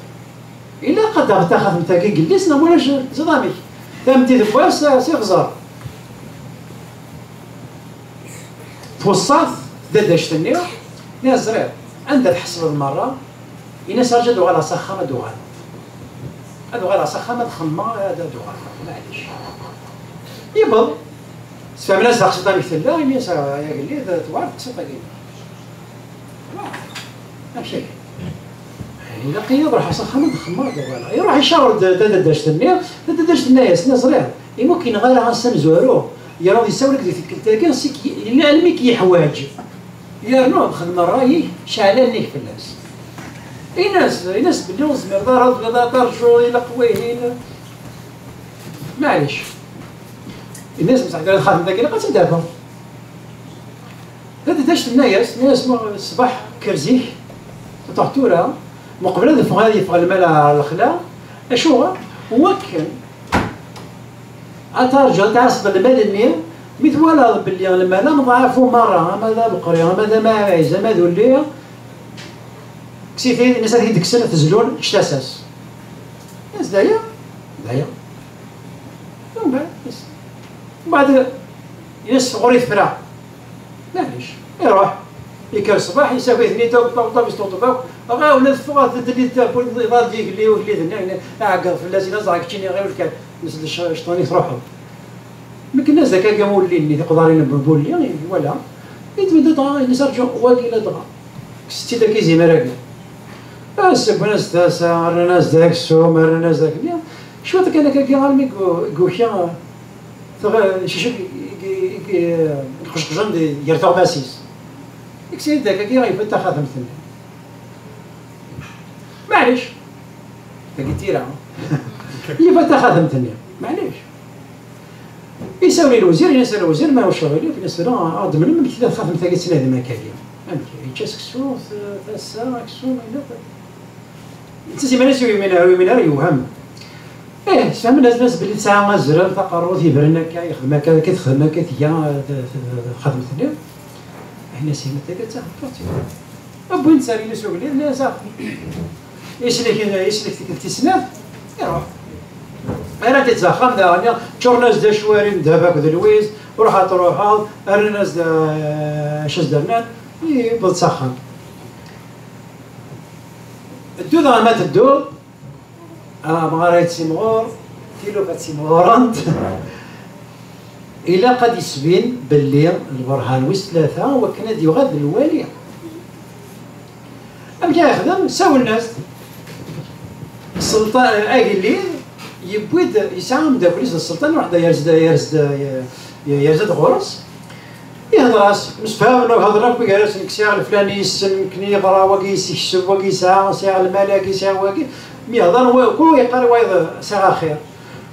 Ilaq ad d-taɣeḍ taxatemt-agi n yelli-s neɣ ulac ẓẓiḍ amek? Tameddit n wass, eh, s iɣẓer. Tweṣṣa-t tdadact-nni, nniɣ ẓriɣ anda tḥesleḍ merra, ini-as arǧu ad uɣaleɣ s axxam ad uɣaleɣ. Ad uɣaleɣ s axxam ad xemmeɣ ad ad uɣaleɣ, maɛlic. Yewweḍ, sfehmen-as taqsiṭ amek tella, ini-as ay agellid tewɛer teqsiṭ-agi. Amek akka? Ilaq-iyi ad ruḥeɣ s axxam ad xemmeɣ ad uɣaleɣ. Iruḥ icaweṛ-d tadadact-nni, tadadact tenna-yas, nniɣ ẓriɣ, imi ur k-yenɣa ara ass amezwaru, yernuḍ yessawel-ak di tikkelt-agi, sik yella almi k-yeḥwaǧ. Yernu xdem ṛṛay-ik, ceɛl allen-ik fell-as. Ini-as, ini-as belli ur tezmireḍ ara, tebɣiḍ ad terjuḍ, ilaq wihin. Maɛlic. Ini-as, mseḥ, tura txatemt-agi, ilaq ad tt-id-afeɣ. Tadadact tenna-yas, tenna-yas, ma ṣṣbeḥ kker zik, ṭuṭuḥ tura, meqbel ad yeffeɣ, ad yeffeɣ lmal ɣer lexla. Acuɣer? Wakken ad tarǧu, ad tɛasseḍ lmal-nni, mi twalaḍ belli lmal ameḍɛafu merra, ama d abeqri, ama d amaɛiz, ama d ulli, kkes-it-id, ini-as ad t-id-kksen, ad t-zlun, ečč tasa-s. As d aya, d aya. Mbeɛd, as- mbeɛd, ini-as ɣur-i tefra. Maɛlic, iruḥ, yekker ṣṣbeḥ, yessaki-ten-id akk, ṭab, ṭab, yesṭuṭeb akk, ɣa ula teffeɣ, ad tedli tawwurt, iḍal-d yigellil, ugellid-nni, aɛeggeḍ fell-as, ila ẓer keččini ɣiwel kan, nes d cc- cṭan i truḥeḍ. Mi yenna-as d akka ulli-nni, tiqeḍarin n wulli, iwala, yeddem-d dɣa, ini-as rǧu, wagi la dɣa. Kkset-tt-id akka izimar-agi. As wwin-as-d tasa, rran-as-d aksum, rran-as-d akli. Cwiṭ kan akkagi, armi gu- guki, tɣ- cici i- i- i- iqejqjen di- gar tuɣmas-is. Ikkes-iyi-d akkagi, yebda taxatemt-nni. Maɛlic. Tagi d tira. Yebda taxatemt-nni. Maɛlic. Isawel i lwezir, ini-as a lwezir, ma ur ccɣel-ik, ini-as tura, ad d-mlem amek tella txatemt-agi tettnadem akkagi. Amek, yečča seksu, t- tasa, aksum, yella. Netta s iman-is ur yumin ara, ur yumin ara, yewhem. Ih, sfehmen-as, nnan-as belli tesɛa azrem, taqerrut, yebren akka, yexdem akka, akka texdem, akka tga, t- t- t- txatemt-nni. Ayen as-yenna tagi d taxeṭṭut. Wwin-tt ar yelli-s ugellid, nnan-as, "Ah, yeslek, yeslek tikkelt tis snat, iruḥ." Rran-t-id s axxam daɣen, ččuren-as-d acwari n ddheb akked lwiz, ruḥ ad truḥeḍ, rran-as-d, eh, acu as-d-rnan, yewweḍ s axxam. Ddu daɣen ma tedduḍ, amɣar ad timɣur, tilufa ad timɣurent. Ilaq ad isbin belli lberhan wis tlata wakken ad yuɣal d lwali. Amek ara yexdem? Sawlen-as-d. Sselṭan, agellid, yewwi-d, yesɛa ameddakel-is d sselṭan, ruḥ da yerz-d, yerz-d, yerz-d ɣur-s. Ihder-as, msefhamen, hedren akk gar-asen, nekk sɛiɣ leflani yessen, nekkni yeḍra, wagi yessekseb, wagi yesɛa, sɛiɣ lmal-agi, sɛiɣ wagi. Mi hder, wa- kul wa yeqqar i wayeḍ sɛiɣ axir.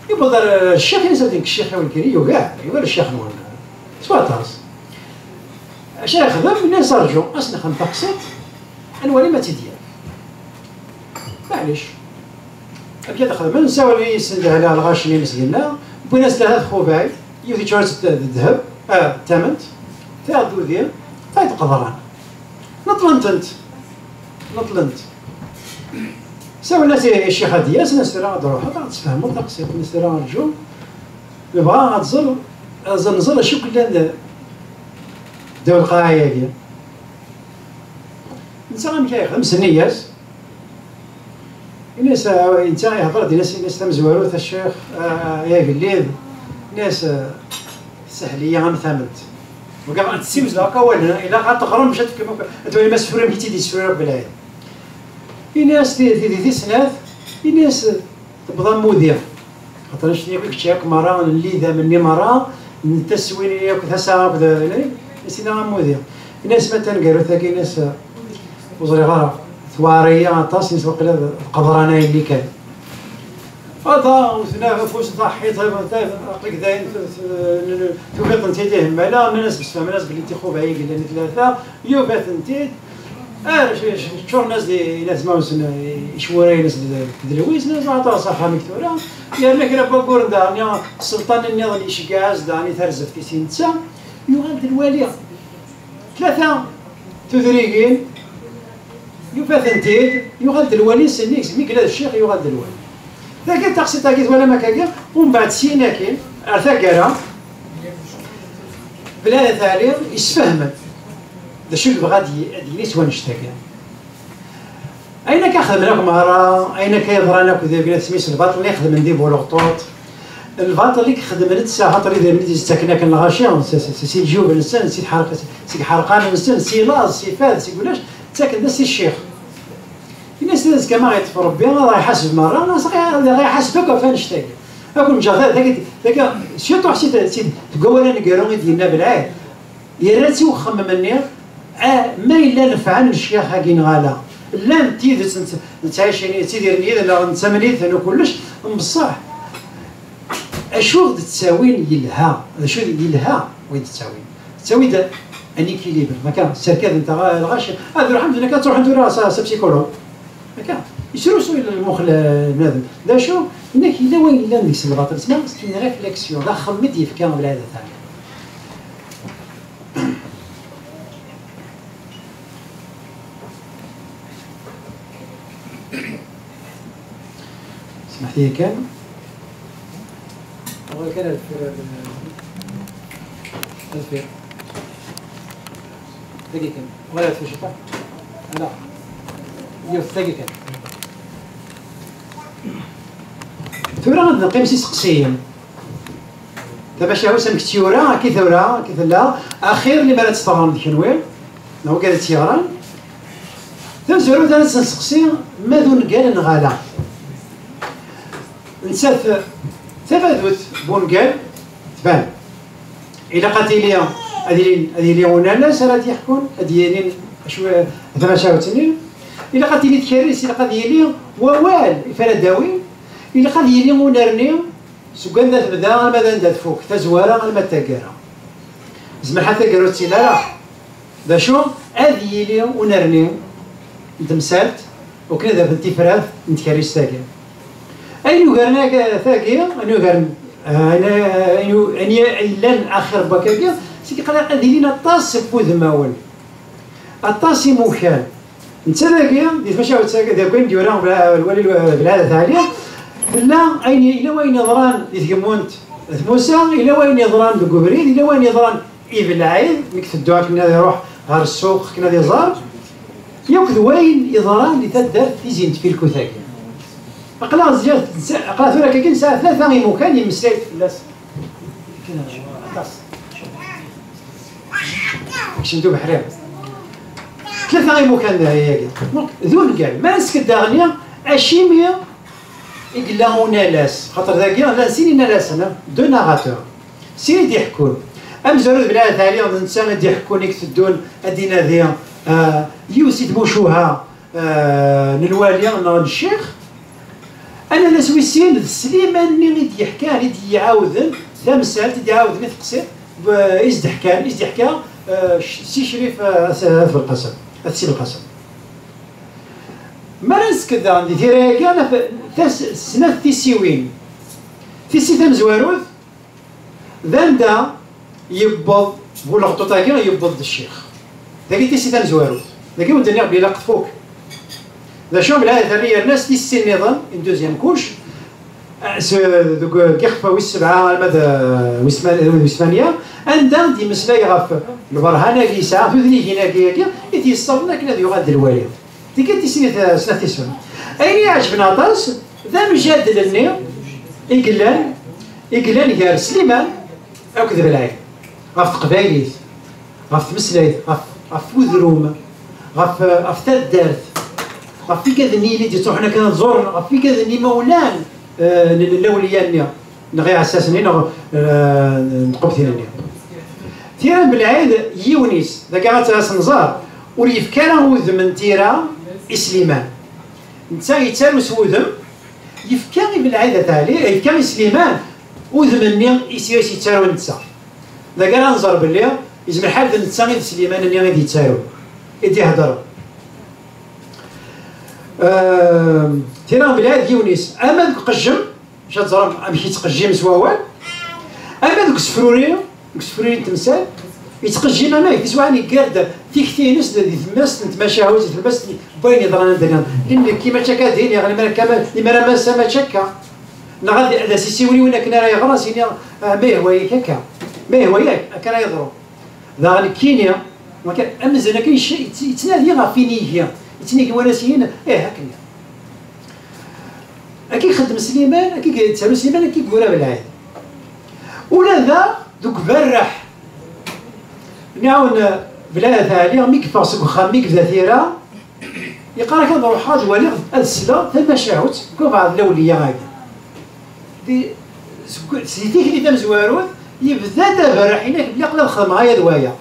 Yewweḍ ar ccix, ini-as, "Nekk ccix-iw nekkini, yugar, yugar ccix-nwen s waṭas." Acu ara yexdem? Ini-as, "Rǧu, ad s-nexdem taqsiṭ, ad nwali ma tt-id-yaf." Maɛlic. Amek ad xedmen? Sawlen yis-sen lehla, lɣaci-ines dinna, wwin-as tlata txubay, yiwet yeččur-itt d ddheb, ah, d tament, tayeḍ d udi, tayeḍ d qeḍran. Neṭlen-tent. Neṭlen-t. Sawlen-as i Ccix ad d-yas, nnan-as tura ad d-truḥeḍ, ad ɣ-d-tesfehmeḍ taqsiṭ. Nnan-as tura rǧu, nebɣa ad tẓer, ad nẓer acu yellan d-, ddaw lqaɛa-agi. Netta amek ay yexdem, senni-yas. Ini-as, ah, netta ihḍer-d, ini-as, ini-as tamezwarut, a ccix, ah, ay agellid, ini-as, ah, sahel-iyi am tament. Wagi ad tessiwzleɣ akk awalen, ilaq ad teɣrem bac ad tefkem akk, ad twalim asefru amek i tt-id-yessefru Rebbi lɛid. Ini-as ti-, tidi tis snat, ini-as tewweḍ am wudi. Xaṭer annect-nni akk i yečča akk merra, n lidam-nni merra, n taswin-nni akk, tasa akk d, is-, ini-as am wudi. Ini-as ma d taneggarut-agi, ini-as ur ẓriɣ ara, tewɛer-iyi aṭas, ini-as waqila d qeḍran ayen-nni kan. Ada, wten afus, taḥḥit, aql-ik dayen t-, t-, tufiḍ-tent-id ihemmala, nnan-as, msefhamen-as belli tixuba-yi yellan i tlata, yufa-tent-id, ar, c-, c-, ččuren-as-d inazmawen-nsen, icwura-ines d, d lwiz, nnan-as, aṭas axxam-ik tura, yerna kra n wagguren daɣen, sselṭan-nniḍen iceggeɛ-as daɣen i tarzeft-is i netta, yuɣal d lwali. Tlata tudrigin, yufa-tent-id, yuɣal d lwali, s nnig, mi yella d ccix, yuɣal d lwali. Dagi, taqsiṭ-agi, twalam akkagi, umbeɛd syin akkin, ar taggara, Belɛid At Ɛli, isfehmen d acu yebɣa ad y-, ad yini s wannect-agi. Ayen akka xedmen akk merra, ayen akka yeḍran akk deg, asmi s lbaṭel i xedmen di Buleɣṭuṭ, lbaṭel i ixedmen netta, axaṭer idrimen i d-yettaken akken lɣaci, s, s, s, si leǧyub-nsen, si tḥerq-, seg iḥerqan-nsen, si laẓ, si fad, seg ulac, ttaken-d-as i ccix. Ini-as azekka ma ɣ-iṭṭef Rebbi, ad ɣ-iḥaseb merra, ad ɣ-iḥaseb akk ɣef annect-agi. Ad ken-ǧǧeɣ ta-, tagi, tagi, surtout si t-, si t-, deg wawal aneggaru i d-yenna Belɛid. Yerra-tt i uxemmem-nni, a, ma yella nefɛen lecyax-agi neɣ ala. Llan d tidet nett-, nettɛicin, ttidiren yid-neɣ, nettamen yid-sen u kullec, mbeṣṣeḥ, acu d-ttawin yelha, d acu d yelha wid d-ttawin. Ttawi-d un équilibre, akka, sserkadent lɣaci, ad ruḥen, akka, ad truḥen tura s, s psychologue. Akka, yesrusuy lmux n bnadem. D acu? Nnek yella wayen yellan deg-s lbaṭel, tesma c'est une réflexion, d axemmem i d-yefka Belɛid At Ɛli. Smeḥ-iyi kan. Ɣur kan ar deffir, ar deffir. Dagi kan. Ɣur ar deffir ciṭuḥ. Ala. Yiwet dagi kan. Tura ad neqqim s iseqsiyen. Tamacahut amek tt-yura, akka i tura, akka i tella, axir limer ad tt-teɣrem d kenwi, neɣ wigad i tt-yeɣran. Tamezwarut ara tt-nseqsi, ma d ungal neɣ ala. Nettat, tabadut n wungal tban. Ilaq ad tili, ad yili, ad yili unalas ara d-yeḥkun, ad d-yinin acu, tamacahut-nni. Ilaq ad tili tkerrist, ilaq ad yili wawal i ara d-awin. Ilaq ad yili unerni seg wanda tebda alma d anda tfuk, tazwara alma d taggara. Zemreḥ ad taggara ur tettili ara. D acu? Ad yili unerni n temsalt, wakken ad afen tifrat n tkerrist-agi. Ayen yugaren ag-, tagi, ayen yugaren, ah, ayen, ayen, ayen yellan axir n wakagi, seg iqla ad ilin aṭas n wudmawen, aṭas imukan. Netta dagi, di tmacahut-agi, deg wayen d-yura Bla-, lwali Lwa-, Belɛid At Ɛli, tella ayen, yella wayen yeḍran di tgemmunt At Musa, yella wayen yeḍran deg ubrid, yella wayen yeḍran i Belɛid, mi iteddu akken ad iruḥ ɣer ssuq, akken ad iẓer, yakk d wayen yeḍran di taddart Tizi n Tfilkut-agi. Aql-aɣ zdat, aql-aɣ tura akka nesɛa tlata imukan yemmeslay fell-as. Aṭas. Kcem d ubeḥri. Tlata imukan d ayagi. Donc, d ungal. Ma nesket daɣen acimi i yella unalas, xaṭer dagi llan sin inalasen, deux narrateurs, sin i d-iḥekkun. Amezwaru d Belɛid At Ɛli, d netta i d-iḥekkun i iteddun ad d-inadi, ah, yiwet si tmucuha, ah, n lwali neɣ n ccix. Analas wis sin d Sliman-nni i d-yeḥkan, i d-iɛawden tamsalt, i d-iɛawden i teqsiṭ, b-, i s-d-ḥkan, i s-d-yeḥka, ah, c-, si Crif, ah, At, At Belqasem, At Si Belqasem. Mi ara nesket daɣen di tira-agi, naf tas-, snat tissiwin. Tissi tamezwarut, d anda yewweḍ bu leɣṭuṭ-agi, yewweḍ-d ccix. Dagi tissi tamezwarut. Dagi wen-d-nniɣ belli ilaq tfuk. D acu, belɛid, terra yerna s tissin nniḍen, une deuxième couche, s, deg, deg ixef wis sebɛa alma d, wis tma-, wis tmanya, anda d-yemmeslay ɣef lberhan-agi yesɛa, tudnigin-agi, agi, i t-yessawḍen akken ad yuɣal d lwali. Tigi tissin, snat tissin. Ayen i iɛeǧben aṭas, d amjadel-nni i yellan, i yellan gar Sliman akked Belɛid, ɣef teqbaylit, ɣef tmeslayt, ɣef, ɣef udrum, ɣef, ɣef taddart, ɣef igaden-nni i d-yettruḥen akken ad ẓuren, ɣef igaden imawlan, eh, n, n lawliya-nni, neɣ iɛessasen-nni, neɣ, eh, n tqebtin-nni. Tira n Belɛid, yiwen-is, dagi ad tt-, ad s-nẓer, ur yefki ara udem n tira i Sliman. Netta yettaru s wudem, yefka i Belɛid At Ɛli, yefka i Sliman udem-nni i s-, i s-yettaru netta. Dagi ara nẓer belli yezmer lḥal d netta i d Sliman-nni i d-yettarun, i d-iheddren. Ehm, tira n Belɛid yiwen-is, ama deg uqejjem, bac ad teẓrem amek yettqejjim s wawal, ama deg usefruri, deg usefruri n temsal, yettqejjim ama deg tiswaɛin, yeggar-d tikti-ines di, di tlemmast n tmacahut, di tlemmast n wayen yeḍran anda nniḍen. Lli nekki mačči akka d-iniɣ, limara akka ma-, limara massa mačči akka. Neɣ ad, ad as-isiwel i win akken ara yeɣer, as-iniɣ, "Ah, ma yehwa-yak akka, ma yehwa-yak, akka ara yeḍru." Daɣ nekkini, waka, amzun akka yec-, yett-, yettnadi ɣef inigi, yettnadi wanas-ihin, ih, akken. Akka i ixeddem Sliman, akka i yettaru Sliman, akka i yura Belɛid. Ula da deg uberreḥ, nɛawen Belɛid At Ɛli, mi yeffeɣ seg uxxam, mi yebda tira, yeqqar-ak ad ruḥeɣ ad waliɣ, ad sleɣ tamacahut deg ubeɛḍ lawliya-agi. Di, seg, si tikli tamezwarut, yebda-d aberreḥ-inek belli aql-i ad xedmeɣ aya d waya.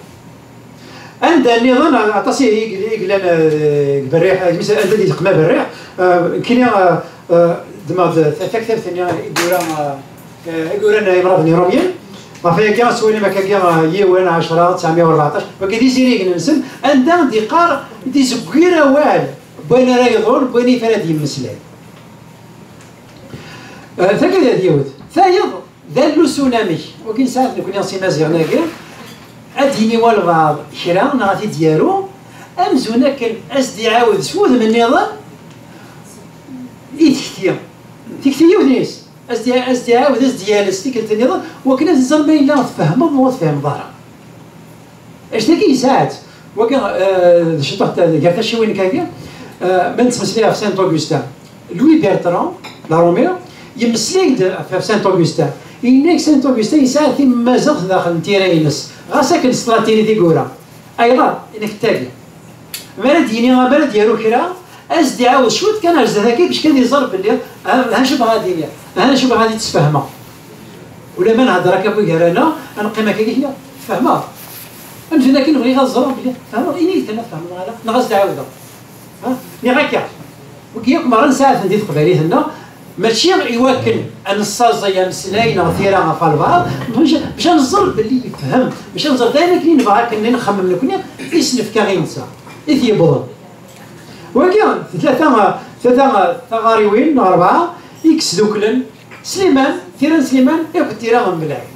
Anda nniḍen, aṭas i, i, i yellan, eh, deg berriḥ, eh, anda d-yeqma berriḥ, eh, nekkini, eh, eh, ddmeɣ-d ta-, taktabt-nni i yura, eh, eh, i yuran Imraḍ n Iṛumyen. Ɣef wayagi, ad twalim akkagi, eh, yiwen, ɛecṛa, tesɛemya u rbeɛṭac, wagi d izirigen-nsen, anda d-iqqar, d-izewwir awal n wayen ara yeḍrun, n wayen i ara d-yemmeslay. Eh, tagi d yiwet. Tayeḍ, d allusu unamek, wagi nesɛa-t nekni s Imaziɣen-agi, ad d-yini walbeɛḍ kra, neɣ ad t-id-yaru, amzun akken ad s-d-iɛawed s wudem nniḍen i tekti. Tekti yiwet-is, ad s-d-, ad s-d-iɛawed, ad s-d-yales tikkelt nniḍen, wakken ad iẓer ma yella tfehmeḍ neɣ ur tfehmeḍ ara. Act-agi yesɛa-tt. Wagi, eh, d ciṭuḥ ta-, gar taciwin kagi, eh, ma nettmeslay ɣef Saint Augustin. Louis Bertrand, Larumiɣ, yemmeslay-d ɣef Saint Augustin. Yenna-k Saint Augustin yesɛa timmazeɣt daxel n tira-ines, ɣas akken s tlatinit i yura. Ayɣer? Yenna-k d tagi. Mi ara d-yini, mi ara d-yaru kra, ad s-d-iɛawed cwiṭ kan ar zdat-agi, bac kan iẓer belli, ha, ha acu bɣa ad iniɣ, ha acu bɣa ad t-sfehmeɣ. Ulamma nhedder akka gar-aneɣ, ad neqqim akka, kra tfehmeḍ? Amzun akken bɣiɣ ad ẓreɣ belli tfehmeḍ, ini-yi-d kan ma tfehmeḍ neɣ ala, neɣ ad s-d-ɛawdeɣ. Ha? Nniɣ akka. Wigi akk merra nesɛa-ten di teqbaylit-nneɣ, mačči i wakken ad nessaẓay ameslay neɣ tira ɣef walbeɛḍ, bac, bac ad nẓer belli yefhem, bac ad nẓer d ayen akken i nebɣa akken i nxemmem nekni, i s-nefka i netta, i t-yewwḍen. Wagi, tlata, tlata taɣariwin neɣ rebɛa i yesduklen Sliman, tira n Sliman akked tira n Belɛid.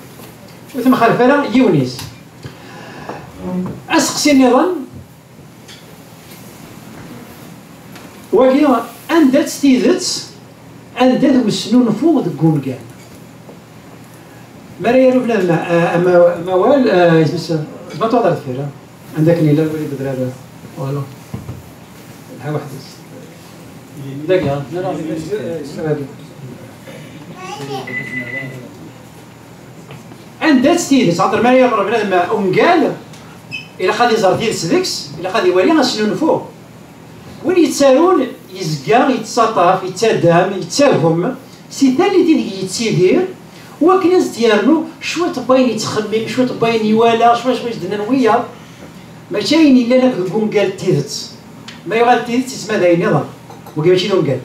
Ur temxalef ara yiwen-is. Aseqsi nniḍen, wagi, anda-tt tidet, anda-t wesnunfu deg wungal? Mi ara yaru bnadem, a-, ama-, amawal, a, isem-is, ma tuɣeḍ ar deffir, a? Anda akken yella wali bedrar, walu. Lha weḥd-s. Dagi, a? Nara, dagi. Anda-tt tidet? Xaṭer mi ara yaɣer bnadem ungal, ilaq ad iẓer tidet deg-s, ilaq ad iwali asnunfu. Win yettarun yezga yettaṭṭaf, yettadam, yettagem si tallit ideg yettidir, wakken ad s-d-yernu cwiṭ n wayen yettxemmim, cwiṭ n wayen iwala, cwiṭ, cwiṭ d-nnan wiyaḍ. Mačči ayen yellan akk deg wungal d tidet. Ma yuɣal d tidet, yesma d ayen iḍen. Wagi mačči d ungal.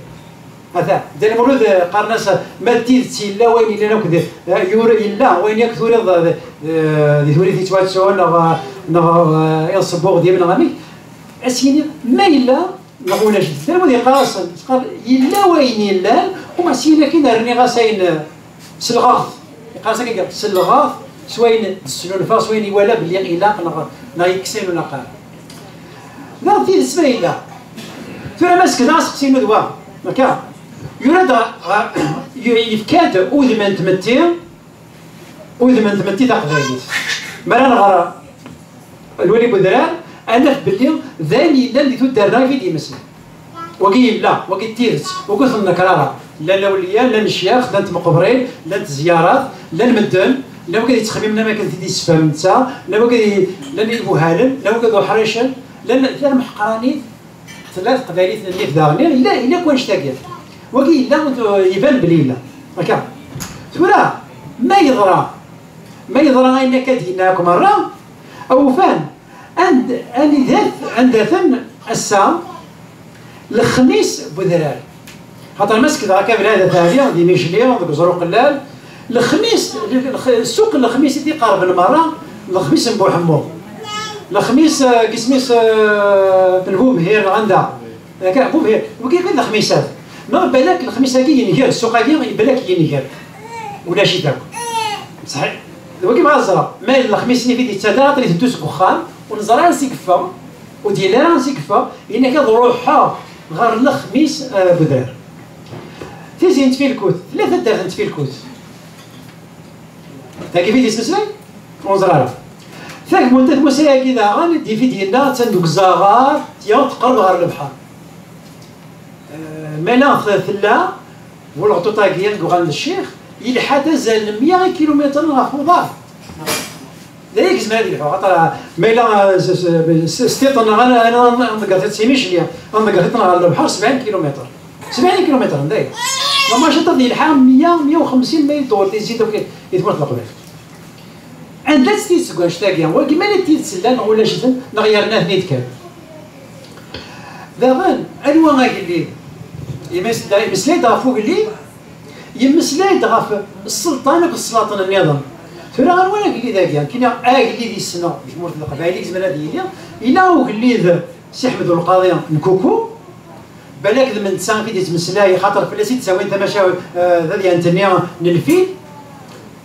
Ata, Dda Lmulud, eh, qqaren-as, ma d tidet yella wayen yellan akk di, eh, yur-, yella wayen akk turiḍ, eh, eh, di turit yettwattun, neɣ, neɣ, eh, iḍ sebbuɣ dima, neɣ amek, ad s-yini, ma yella, neɣ ulac. Dda Lmulud yeqqar-asen, yeqqar, yella wayen yellan, uma s-yini akin rniɣ-as ayen, eh, selɣeɣ-t. Yeqqar-as akka, selɣeɣ-t s wayen d-snulfaɣ, s wayen iwala belli ilaq, neɣ, neɣ yekkes ayen ur nlaq ara. Daɣ d tidet ma yella. Tura ma skdeɣ aseqsi-inu d wa, akka, yura-d ɣer, ɣer, yefka-d udem n tmetti, udem n tmetti taqbaylit. Mi ara nɣer Lwali Budrar, ad naf belli d ayen yellan di tuddar-nneɣ i d-yemmeslay. Wagi yella, wagi d tidet, wagi ur t-nnekrara. Llan lawliya, llan ccyax, llant tmeqbrin, llant zyarat, llan medden, llan wagi yettxemmimen am akken t-id-yessefhem netta, llan wagi, llan ibuhalen, llan wagi d uḥricen, llan, llan meḥqranit. Tella teqbaylit n nnif daɣen, yella, yella akk wanect-agi. Wagi yella, iban belli yella. Akka. Tura, ma yeḍra, ma yeḍra ayen akka d-yenna akk merra, awufan, and-, anida-t, anda-ten ass-a, lexmis n wedrar. Xaṭer ma skdeɣ akka belɛid at ɛli, di Micli, deg Uẓruqellal, lexmis, lex-, ssuq n lexmis i d-iqerben merra, lexmis n Buḥemmu. Lexmis, eh, gisem-is, eh, n Bubhir, neɣ anda? Akka, Bubhir, wagi d lexmisat. Neɣ balak lexmis-agi yenger, ssuq-agi balak yenger. Ulac-it akk. Ṣaḥi. D wagi bɣa ẓreɣ. Ma lexmis-nni fi d-yettader, aql-i teddu seg uxxam, ur neẓri ara ansi yeffeɣ, ur d-yelli ara ansi yeffeɣ, yenna-k ad ruḥeɣ ɣer lexmis, eh, n wedrar. Tizi n Tfilkut, tella taddart n Tfilkut. Tagi fi d-yettmeslay? Ur neẓri ara. Tagmunt n tmusay-agi daɣen, d-ifi d-yenna, attan deg uzaɣar, tya teqreb ɣer lebḥer. Eh, ma la t-, tella, bu lɣeṭuṭ-agi i yuɣalen d ccix, yelḥa-d azal n mya ikilumitren ɣef uḍar. D aya i yezmer ad yelḥu, xaṭer ma yella, eh, s, s, s, s tiṭ-nneɣ, ad, ad, ad nḍegger tiṭ s Imicli, ad nḍegger tiṭ-nneɣ ɣer lebḥer sebɛin kilumitr. Sebɛin kilumitr, d aya. Lamaciṭ ad yelḥa mya, mya u xemsin ma yedduɣ tizit akk i tmurt n Leqbayel. Anda-tt tidet seg wanect-agi? Wagi ma d tidet llan neɣ ulac-iten, neɣ yerna-ten-id kan? Daɣen, anwa agellid? Yemmeslay-d ɣef ugellid, yemmeslay-d ɣef sselṭan akked sslaṭen nniḍen. Tura anwa agellid-agi? Nekkini agellid yessneɣ di tmurt n Leqbayel i yezmer ad yili, yella ugellid Si Ḥmed Ulqaḍi n Kuku, balak d netta i d-yettmeslay, xaṭer fell-as i d-ttawin tamacahut, eh, tadyant-nni n lfil.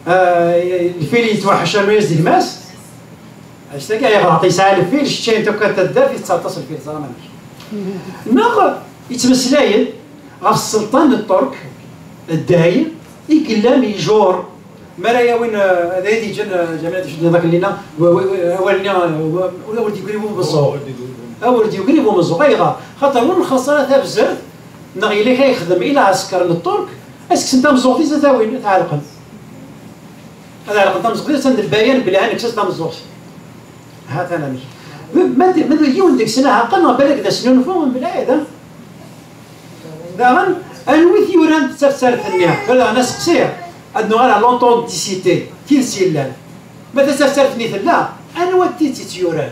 Eh, lfil yettwaḥeccem i-s d gma-s. Act-agi ayɣer yesɛa lfil, ččan-t akk taddart, yettaṭas lfil, teẓram amek. Neɣ yettmeslay-d ɣef sselṭan n Ṭṭerk, Ddayi, i yellan ijuṛ. Mi ara yawin, eh, ad ay-d-yeǧǧen, eh, Ǧamal ad icudden dak llinna, wa-, wa-, awal-nni, eh, wa-, ur d-yegri bu umeẓẓuɣ. Ur d-yegri bu umeẓẓuɣ. Ayɣer? Xaṭer ur nxaṣṣer ara tabzert, neɣ yella kra yexdem i lɛesker n Ṭṭerk, ad s-kksen tameẓẓuɣt-is ad t-awin, ad t-ɛelqen. Ad ɛelqen tameẓẓuɣt-is, attan d lbayan belli ad nekkes tameẓẓuɣt. Ha-t-an amek. Ma d, ma d yiwen deg-sen aɛaqel, neɣ balak d asnunfu, mebla ɛida. Daɣen, anwi t-yuran taftart-nni? Tura daɣen aseqsi, ad nuɣal ɣer l'authenticité, tidet yellan. Ma taftart-nni tella, anwa d tidet i tt-yuran?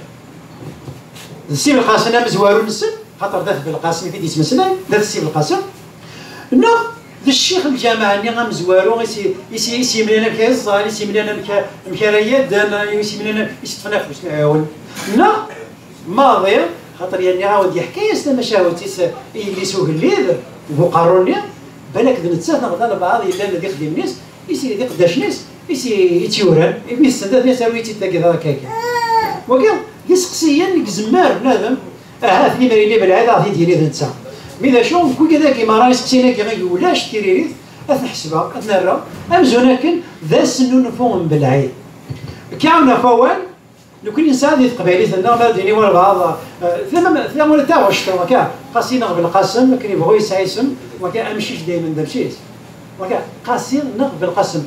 D Si Belqasem amezwaru-nsen, xaṭer d At Belqasem i t-id-yettmeslayen, d At Si Belqasem. Neɣ d ccix n lǧameɛ-nni amezwaru i s-, i s-, i s-yemlan amek ara iẓẓal, i s-yemlan amek, amek ara yadden, i s-yemlan amek i s-ṭṭfen afus, eh, awen. Neɣ maḍi, xaṭer yerniɣ-awen-d yeḥka-yas tamacahut-is i yelli-s ugellid, bu uqerru-nni, balak d nettat neɣ d albaɛḍ yellan d ixeddimen-is, i s-, d iqeddacen-is, i s-, i tt-yuran, imi yessen d aten-as aru-yi-tt-id tagi d akka. Wagi, d iseqsiyen i yezmer bnadem, ahat limer yili belɛid ad ɣ-t-id-yini d netta. Mi d acu, deg wigad-agi merra iseqsiyen-agi i ulac tiririt, ad ten-ḥesbeɣ, ad ten-rreɣ, amzun akken d asnunfu n belɛid. Kkawen ɣef wawal, nekkni nesɛa di teqbaylit-nneɣ, ma d-yini walbeɛḍ, eh, tama, tama taɣect, akka, Qasi neɣ Belqasem, akken yebɣu yesɛa isem, waka amcic daymen d amcic. Waka, Qasi neɣ Belqasem.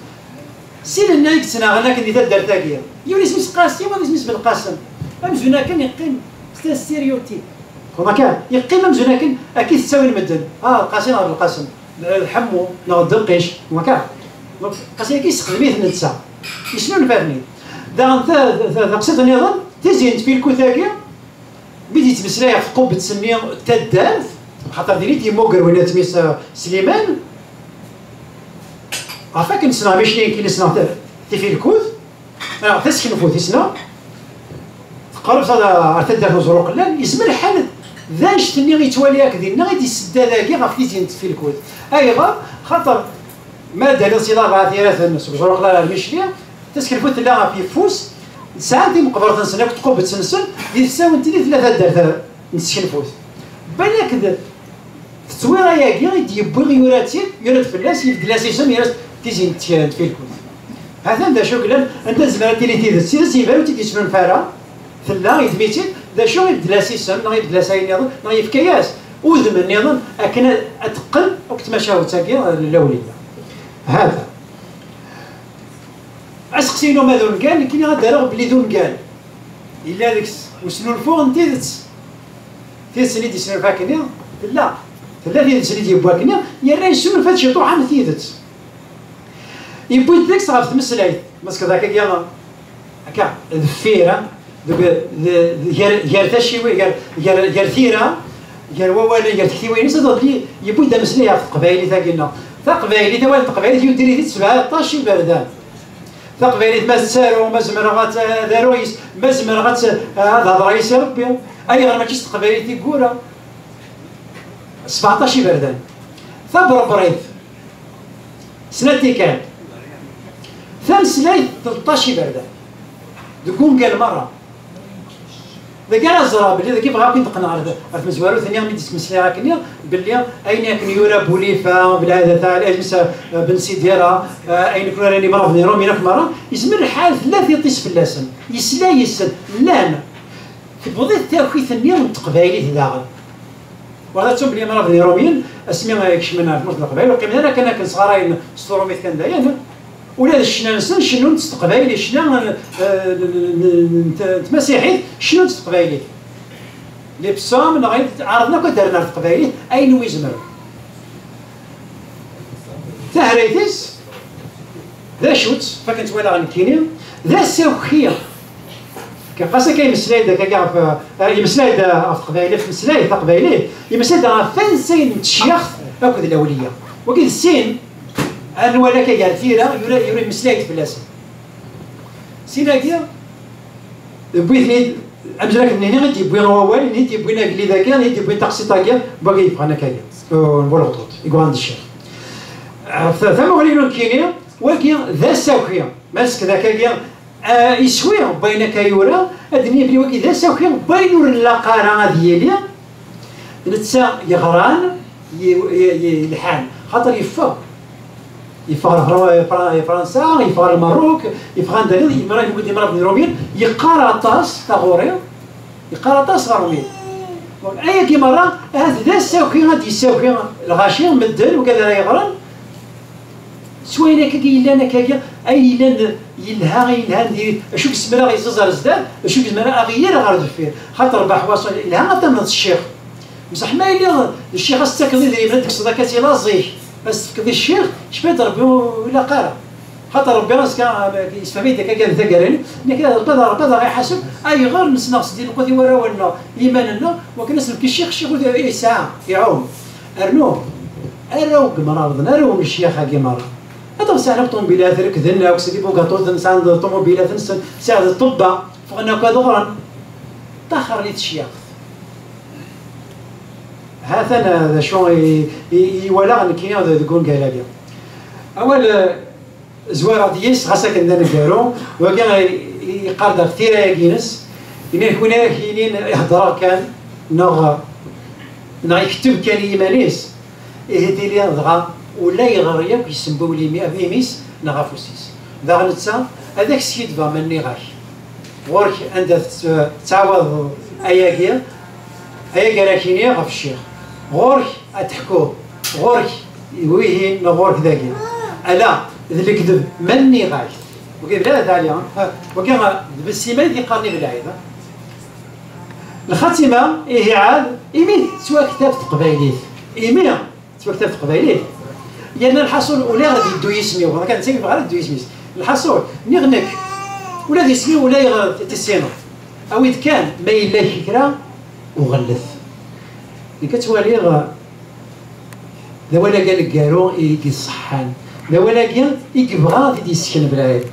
Si lenna i yettnaɣen akken di taddart-agi. Yiwen isem-is Qasi, wayeḍ isem-is Belqasem. Amzun akken yeqqim, c'est un stéréotype. Waka, yeqqim amzun akken, akka i t-ttawin medden. Ah, Qasi neɣ Belqasem. Lḥemmu, neɣ Ddeqic, waka. Donc, Qasi-agi yessexdem-it netta. Yesnulfa-ten-id. Daɣen ta-, ta-, taqsiṭ nniḍen, tizi n tfilkut-agi, mi d-yettmeslay ɣef tqubbet-nni n taddart, xaṭer din i d-yemmuger winna tmis, eh, Sliman, ɣef akken ssneɣ Micli, nekkini ssneɣ ta-, tifilkut, neɣ taseknefut i ssneɣ, teqreb s-, ɣer taddart n Uẓruqellal, yezmer lḥal d annect-nni i yettwali akk dinna i d-yessedda dagi ɣef tizi n tfilkut. Ayɣer? Xaṭer ma d-taliḍ si Larebɛa At Yiraten seg Uẓruqellal ar Micli, taseknefut tella ɣef yeffus, sɛan timeqbert-nsen akk tqubbet-nsen, di tsawen-nni tella taddart n tseknefut. Balak d tettwira-agi i d-yewwi, yura-tt-id, yura-d fell-as, ibeddel-as isem, yerra-s Tizi n Tfilkut. Ha-t-an d acu yellan, anda tezmer ad tili tidet? Tidet yebra ur tt-id-yesnulfa ara, tella, yeddem-itt-id, d acu, ibeddel-as isem, neɣ ibeddel-as ayen nniḍen, neɣ yefka-yas udem nniḍen akken ad, ad teqqen akk tmacahut-agi n lawliya. Hada. Aseqsi-inu ma d ungal, nekkini ad d-rreɣ belli d ungal. Yella deg-s usnulfu n tidet. Tidet-nni d-yesnulfa akkenni, tella. Tella tidet-nni d-yewwi akkenni, yerna yesnulfa-d ciṭuḥ am tidet. Yewwi-d deg-s ɣef tmeslayt, meskeḍ akka, akka, deffir, ha? Deg, d, d, gar, gar taciwi, gar, gar, gar tira, gar wawalen, gar tektiwin-is, ad yewwi-d ameslay ɣef teqbaylit-agi-nneɣ. Taqbaylit, awal n teqbaylit, yudder-it-id sebɛa ṭac iberdan. Taqbaylit, ma tettaru, ma zemreɣ ad, ad aruɣ yis, ma zemreɣ ad, ad hedreɣ yis i Rebbi. Ayɣer mačči s teqbaylit i yura? Sbeɛṭac iberdan. Taberbrit, snat tikkal. Tameslayt, tleṭṭac iberdan. Deg ungal merra. Dagi ara ẓreɣ belli dagi bɣiɣ akk ad d-qqneɣ ɣer, ɣer tmezwarut-nni mi d-ttmeslayeɣ akkenni, belli ayen akken yura Bulifa, Belɛada Taɛla, Ɛisa Ben Sidira, ayen akken ura Imraben Iṛumyen akk merra, yezmer lḥal tella tiṭ-is fell-asen. Yesla yes-sen, llan. Tewweḍ-it takit-nni n teqbaylit daɣen. Wala ttun belli Imraben Iṛumyen, asmi kecmen ɣer tmurt n Leqbayel, ur qqimen ara kan akken sɣarayen s turumit kan dayen. Ula d ccna-nsen, cennun-t s teqbaylit, ccna n, n, n, n, n tmasiḥit, cennun-t s teqbaylit. Les psaumes, neɣ ayen, ɛerḍen akk ad d-rren ɣer teqbaylit, ayen umi zemren. Tahrayt-is, d acu-tt, fakken ttwalaɣ nekkini, d asawki. Ɣas akka yemmeslay-d akka ɣef, eh, yemmeslay-d ɣef teqbaylit, tettmeslay taqbaylit, yemmeslay-d ɣef tansa n tecyaxt akked lawliya. Wagi d sin, ad nwali akka gar tira, yura, yura yemmeslay-d fell-asen. Sin-agi, wwin-ten-id, amzun akken nini, i d-yewwi wawal, i d-yewwin agellid-agi, i d-yewwin taqsiṭ-agi, wagi yebɣan akka-agi. Uh, n Bulɣeṭṭuṭ, i yuɣalen d ccix. Uh, ta-, tamuɣli n unekkini, wagi d asawki. Ma nesken akka-agi, uh, iswi n wayen akka yura, ad d-nini belli wagi d asawki n wayen ur nlaq ara ad yili, netta yeɣran, ye-, ye-, ye-, yelḥan, xaṭer yeffeɣ. Yeffeɣ ɣer Fra-, Fra-, Fransa, yeffeɣ ɣer Lmerruk, yeffeɣ anda nniḍen, yemra, yewwi-d Imraben Iṛumyen, yeqqar aṭas taɣuri, yeqqar aṭas ɣer Ṛumi. Donc, ayagi merra, ahat d asawki ad d-yessawki lɣaci, medden, wigad ara yeɣren, s wayen akkagi yellan akkagi, ay yellan d, yelha, ay yelhan di, acu i yezmer ad ɣ-yeẓẓeẓ ar zdat, acu i yezmer ad ɣ-yerr ɣer deffir. Xaṭer Baḥwaṣ yelha ad tamneḍ s ccix. Mseḥ ma yili d ccix, ad s-tettakeḍ idrimen, ad d-tekkseḍ akka si laẓ-ik, ad s-tefkeḍ i ccix, cfiɣ-d Rebbi ur ilaq ara. Xaṭer Rebbi azekka, ah, yessefhem-iyi-d akka kan taggara-nni, nekk Rebbi ad, Rebbi ad aɣ-iḥaseb, ayɣer nesneɣ s di lqut i warraw-nneɣ, i yiman-nneɣ, wakken ad s-nefk i ccix, ccix ur yesɛa, iɛum. Rnu, arraw n yimrabeḍen, arraw n lecyax-agi merra. Ad sɛan ṭumubilat rekden, akk s ibugaṭuten, sɛan ṭumubilat-nsen, sɛan ṭṭebba, ffɣen akk ad ɣren. Ṭaxren i tecyaxt. Ha-t-an, eh, d acu i, i, i walaɣ nekkini deg ungal-agi. Awal, eh, zwareɣ-d yis, ɣas akken d aneggaru, wagi i, i yeqqar-d ɣef tira-agi-ines, ini-ak win ara k-yinin ihedder kan, neɣ, neɣ iketteb kan i yiman-is, ihi tili dɣa ulayɣer yakk yessembiwel imi-, imi-s neɣ afus-is. Daɣ netta, ad ak-skiddbeɣ ma nniɣ-ak. Ɣur-k anda tett-, tettɛawadeḍ ayagi, ayagi ara k-iniɣ ɣef ccix. Ɣur-k ad teḥkuḍ, ɣur-k wihin neɣ ɣur-k dagi. Ala, d lekdeb ma nniɣ-ak. Wagi d la dali, ha? Wagi d bessima i d-yeqqaren i belɛid, ha? Lxatima, ihi ɛad, imi tettwaktab teqbaylit, imi tettwaktab teqbaylit. Yerna lḥaṣul, ulayɣer ad yeddu yisem-iw, kan netta yebɣa ara ad yeddu yisem-is. Lḥaṣul, nniɣ nekk, ula d isem-iw ulayɣer ad t-tissineḍ. Awi-d kan, ma yella kra uɣellet. Nekk ad twaliɣ, d awal-agi aneggaru i d-iṣeḥḥan. D awal-agi i yebɣa ad t-id-yessken Belɛid.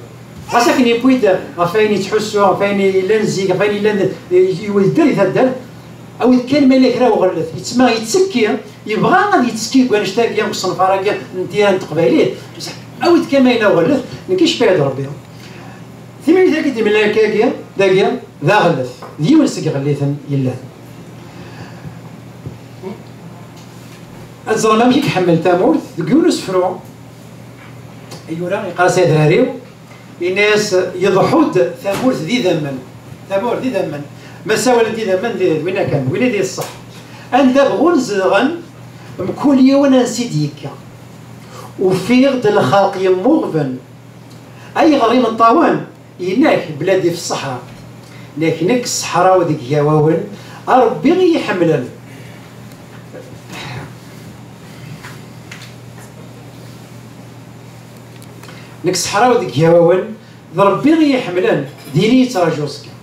Ɣas akken yewwi-d ɣef wayen yettḥussu, ɣef wayen yellan zik, ɣef wayen yellan, eh, iwedder i taddart, awi-d kan ma yella kra uɣellet. Yettma-, yettekki, yebɣa ad yettekki deg wanect-agi, deg uṣenfar-agi n tira n teqbaylit. Bṣeḥ, awi-d kan ma yella uɣellet, nekk icfiɣ-d Rebbi. Timlilit-agi d-imlak-agi, dagi, d aɣellet. D yiwen seg iɣelliten yellan. Ad ẓrem amek i iḥemmel tamurt deg yiwen usefru i yura, yeqqar-as i adrar-iw, yenna-yas: "Yeḍḥu-d tamurt d idammen." Tamurt d idammen. Ma ssawalen d idammen, d d winna kan, winna i d ṣṣeḥ. Anda bɣun zedɣen, mkul yiwen ansi d-yekka. Ufiɣ-d lxerq yemmuɣben. Ayɣer imeṭṭawen? Inak, bladi f ṣṣeḥra. Nek, nek ṣṣeḥra-w deg gawawen, a Rebbi i yi-ḥemmlen. Nek ṣṣeḥra-w deg gawawen, d Rebbi i yi-ḥemmlen, dini i ttraǧuɣ seg-a.